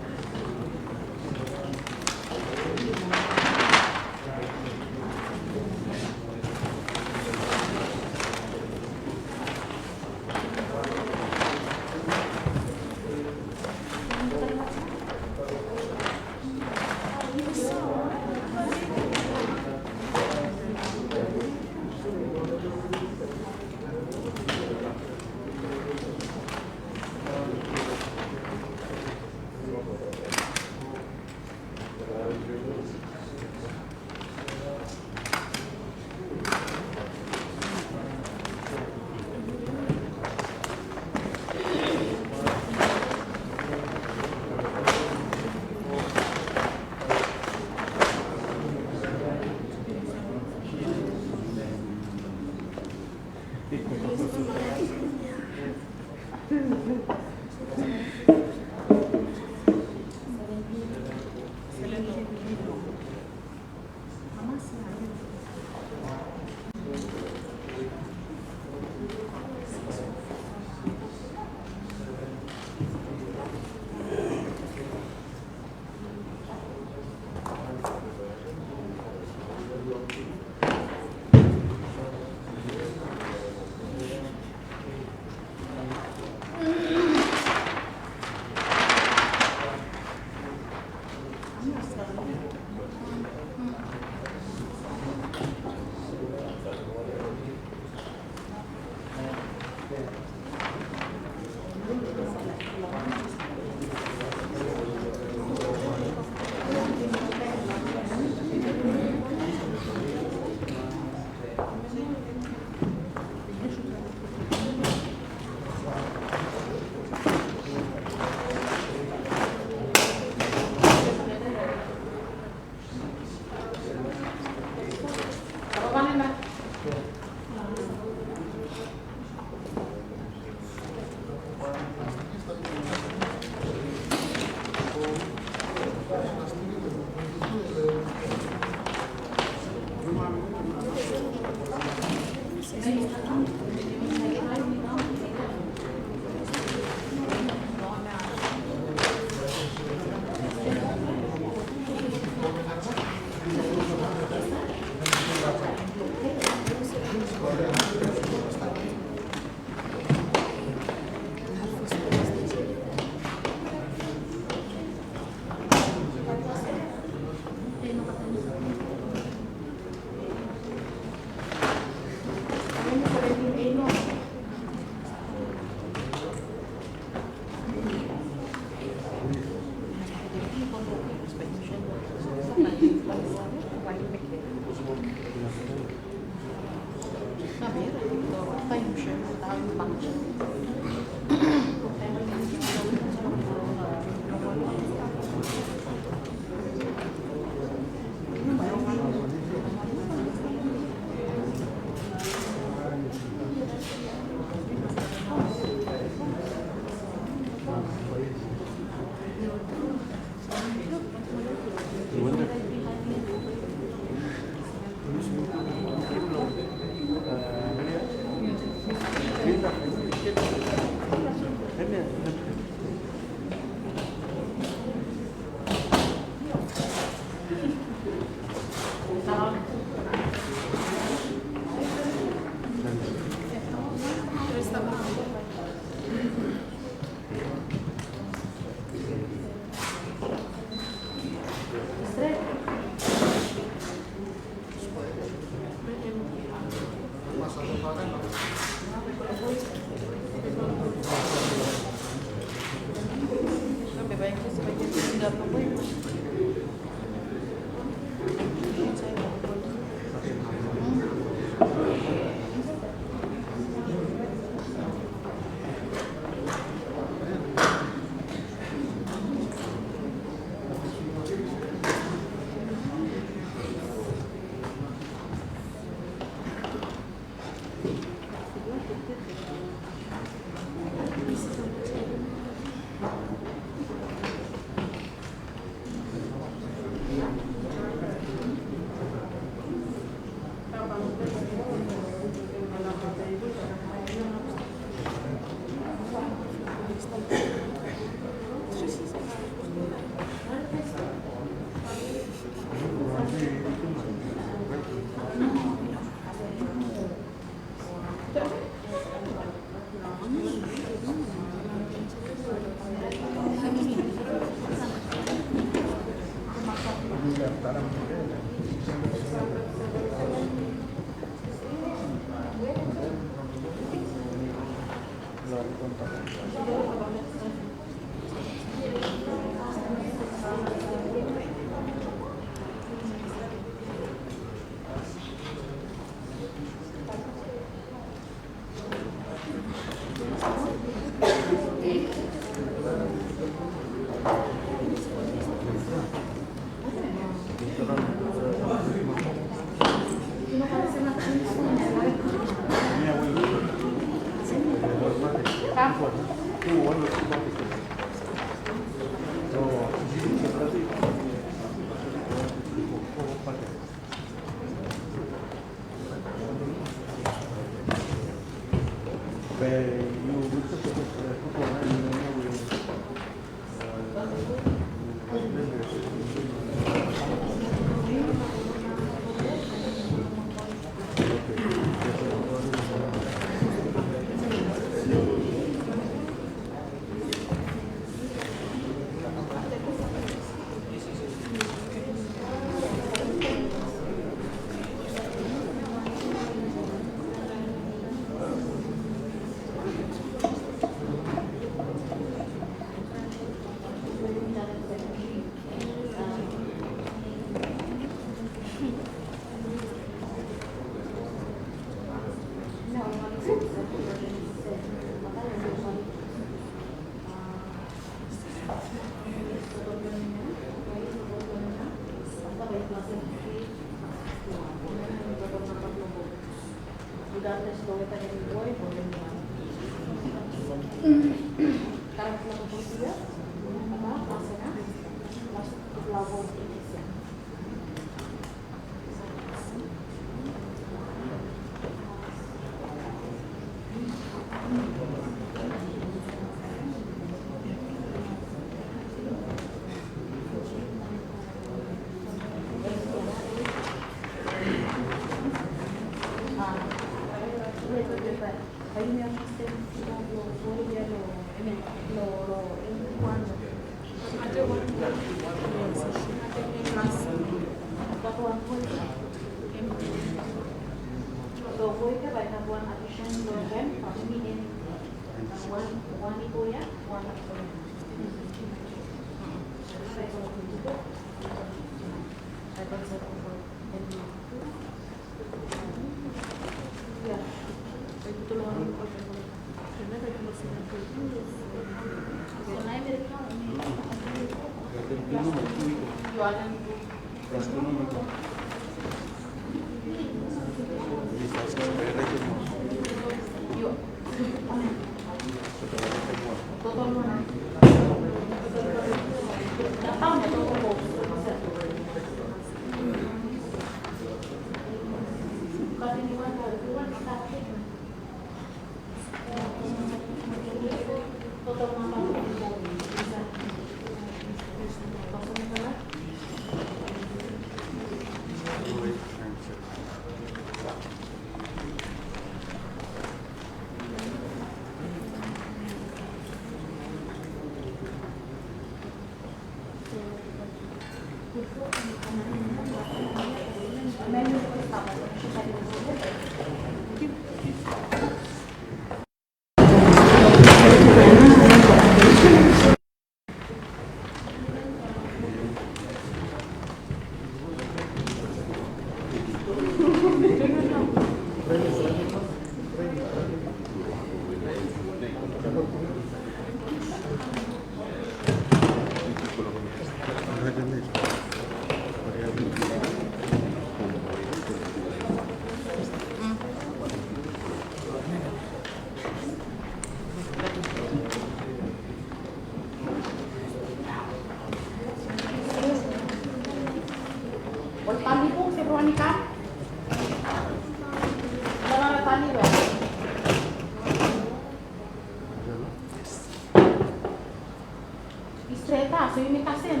I stret, a, so yumi kasem.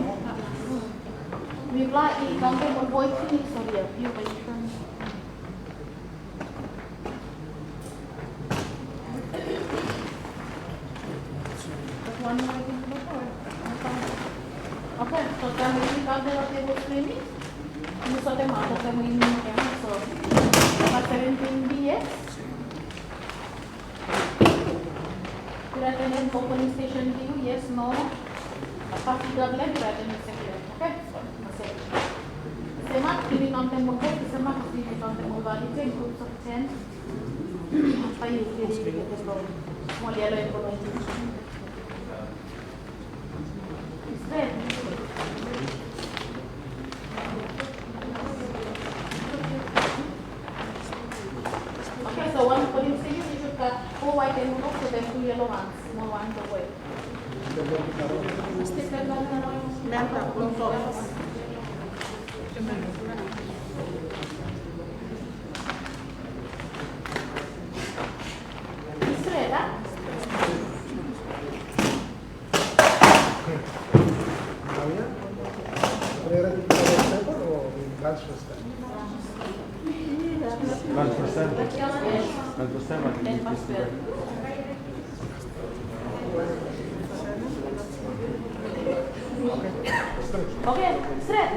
Mifala i kaontem ol boi finis, sori, a, yu bae yu kaontem. Oke, so taem yumi kaontem ol tebol finis, yumi sotem aot olsem we yumi mekem, so namba seventin B, yes? Yu raetem hed mo polling station blong yu, yes, no. Afta figa blong hem yu raetem hed sekelem. Oke? Olsem. Sem ap, yumi kaontem ol boi, sem ap, yumi kaontem ol valid ten, groups of ten. Afta yu kere yu getem long smol yelo envelop. Okay, so wan polling station, yu sud gat fo waet envelop, so then tu yelo wan, smol wan, the way. Stret, a? Okay, stret.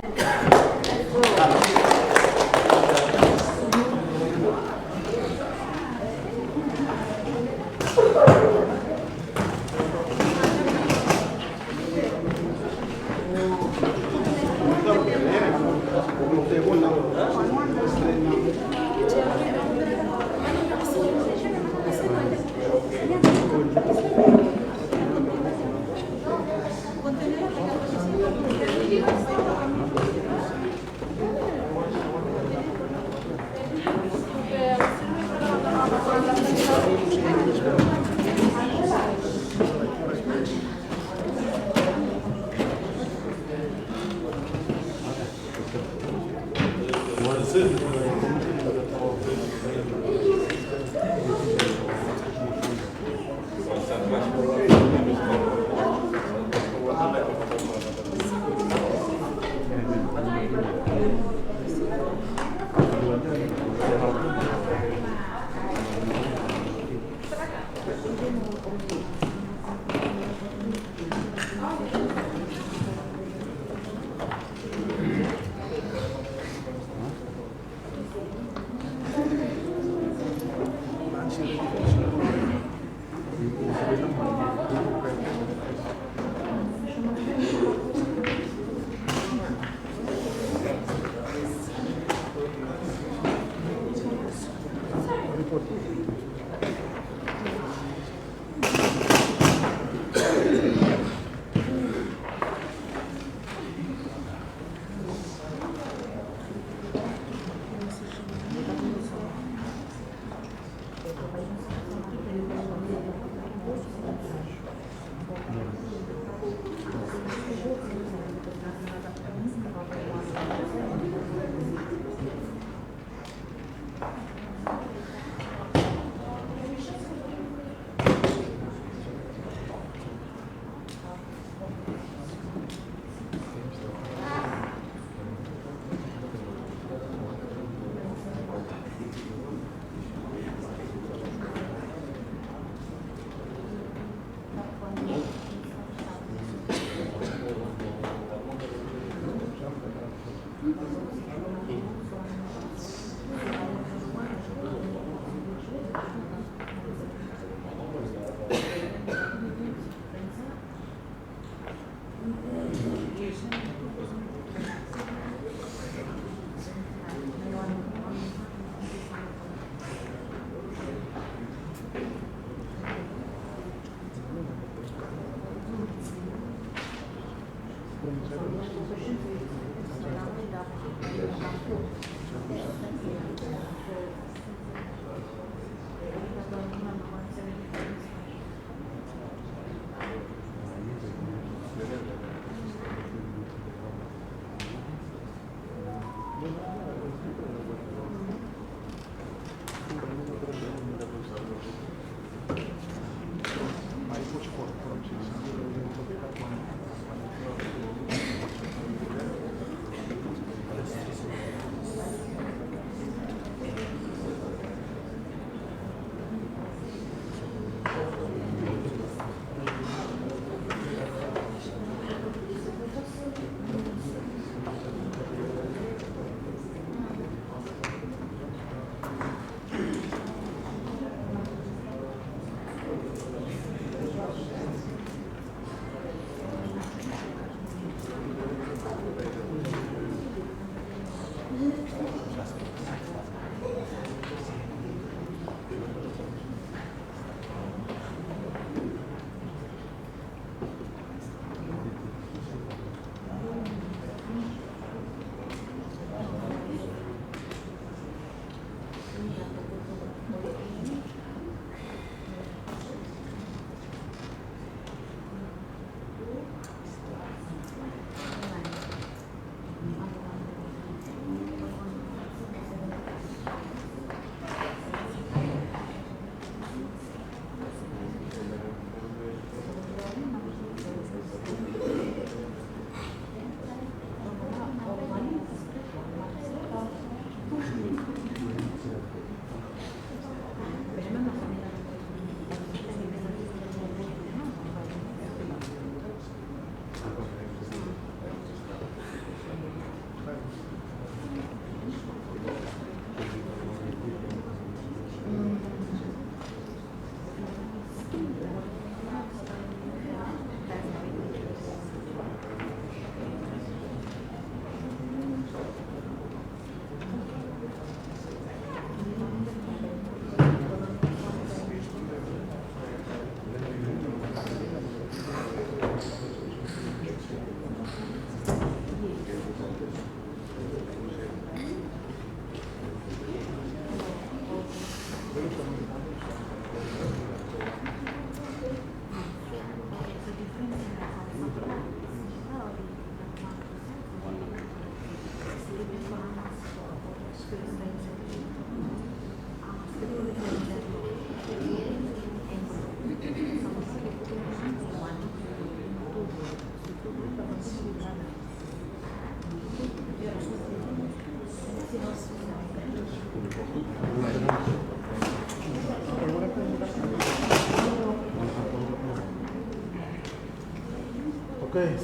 Okay.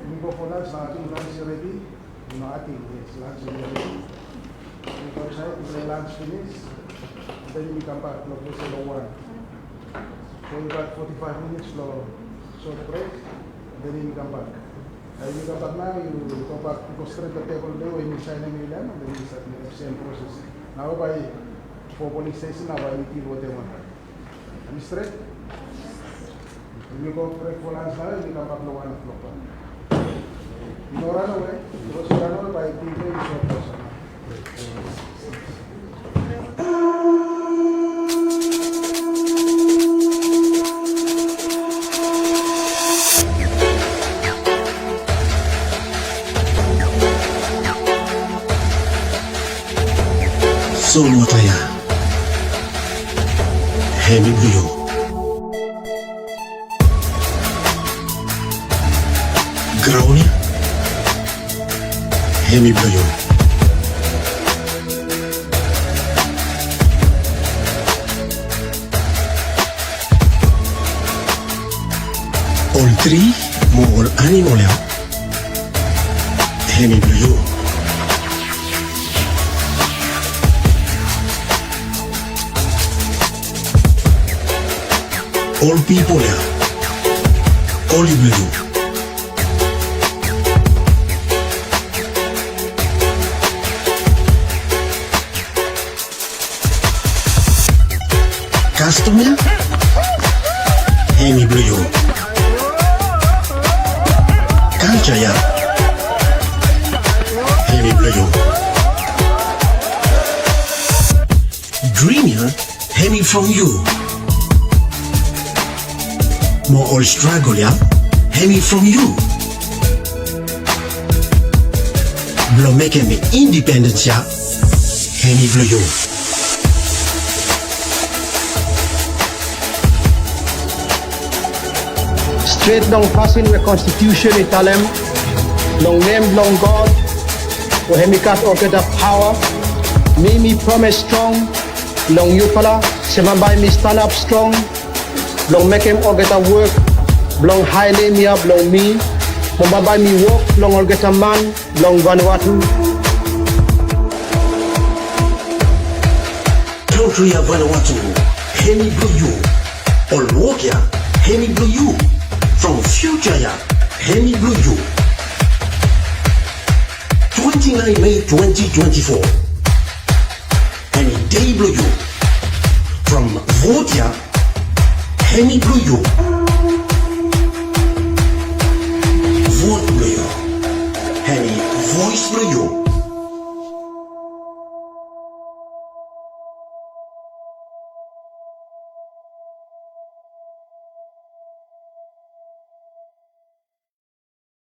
Yumi go for lunch nao. Ating lunch i redi. Yu no ating, yes, lunch i redi. Yumi go insaed, yumi lunch finis. Den yumi kambak long ples long wan. So yu gat forty-five minutes long short break. Den yumi kambak. Yumi kambak nao, yu gobak, yu go stret long tebol we yumi saenem yu long hem, den yumi stap mekem sem proses. Nao bae fo polis stesen nao bae yumi dil wetem wan. Hemi stret? Yumi go brek fo lunch nao, yumi kambak long wan o'clock bak. Yu no ranawe, bikos yu ranawe bae yumi dil we yu sot olsem nao. Solwota ya. Hemi blong yu. Graon ya. Hemi blong yu. Ol tri mo ol anamol ya. Hemi blong yu. Ol pipol ya. Oli blong yu. Kastom ya. Hemi blong yu. Future ya, hemi blong yu. Dream ya, hemi from yu. Mo ol struggle ya, hemi from yu. Blong mekem independence ya, hemi blong yu. Stret long pasin we Konstitusen i talem, long nem blong God we hemi gat olgeta paoa, mi mi promes strong long yufala se bambae mi stanap strong blong mekem olgeta wok blong hae nem ya blong mi, mo bambae mi wok long olgeta man long Vanuatu. Kantri ya Vanuatu, hemi blong yu. Ol wok ya, hemi blong yu. From future ya, hemi blong yu. Twenty nine May twenty twenty four, hemi dei blong yu. From vote ya, hemi blong yu.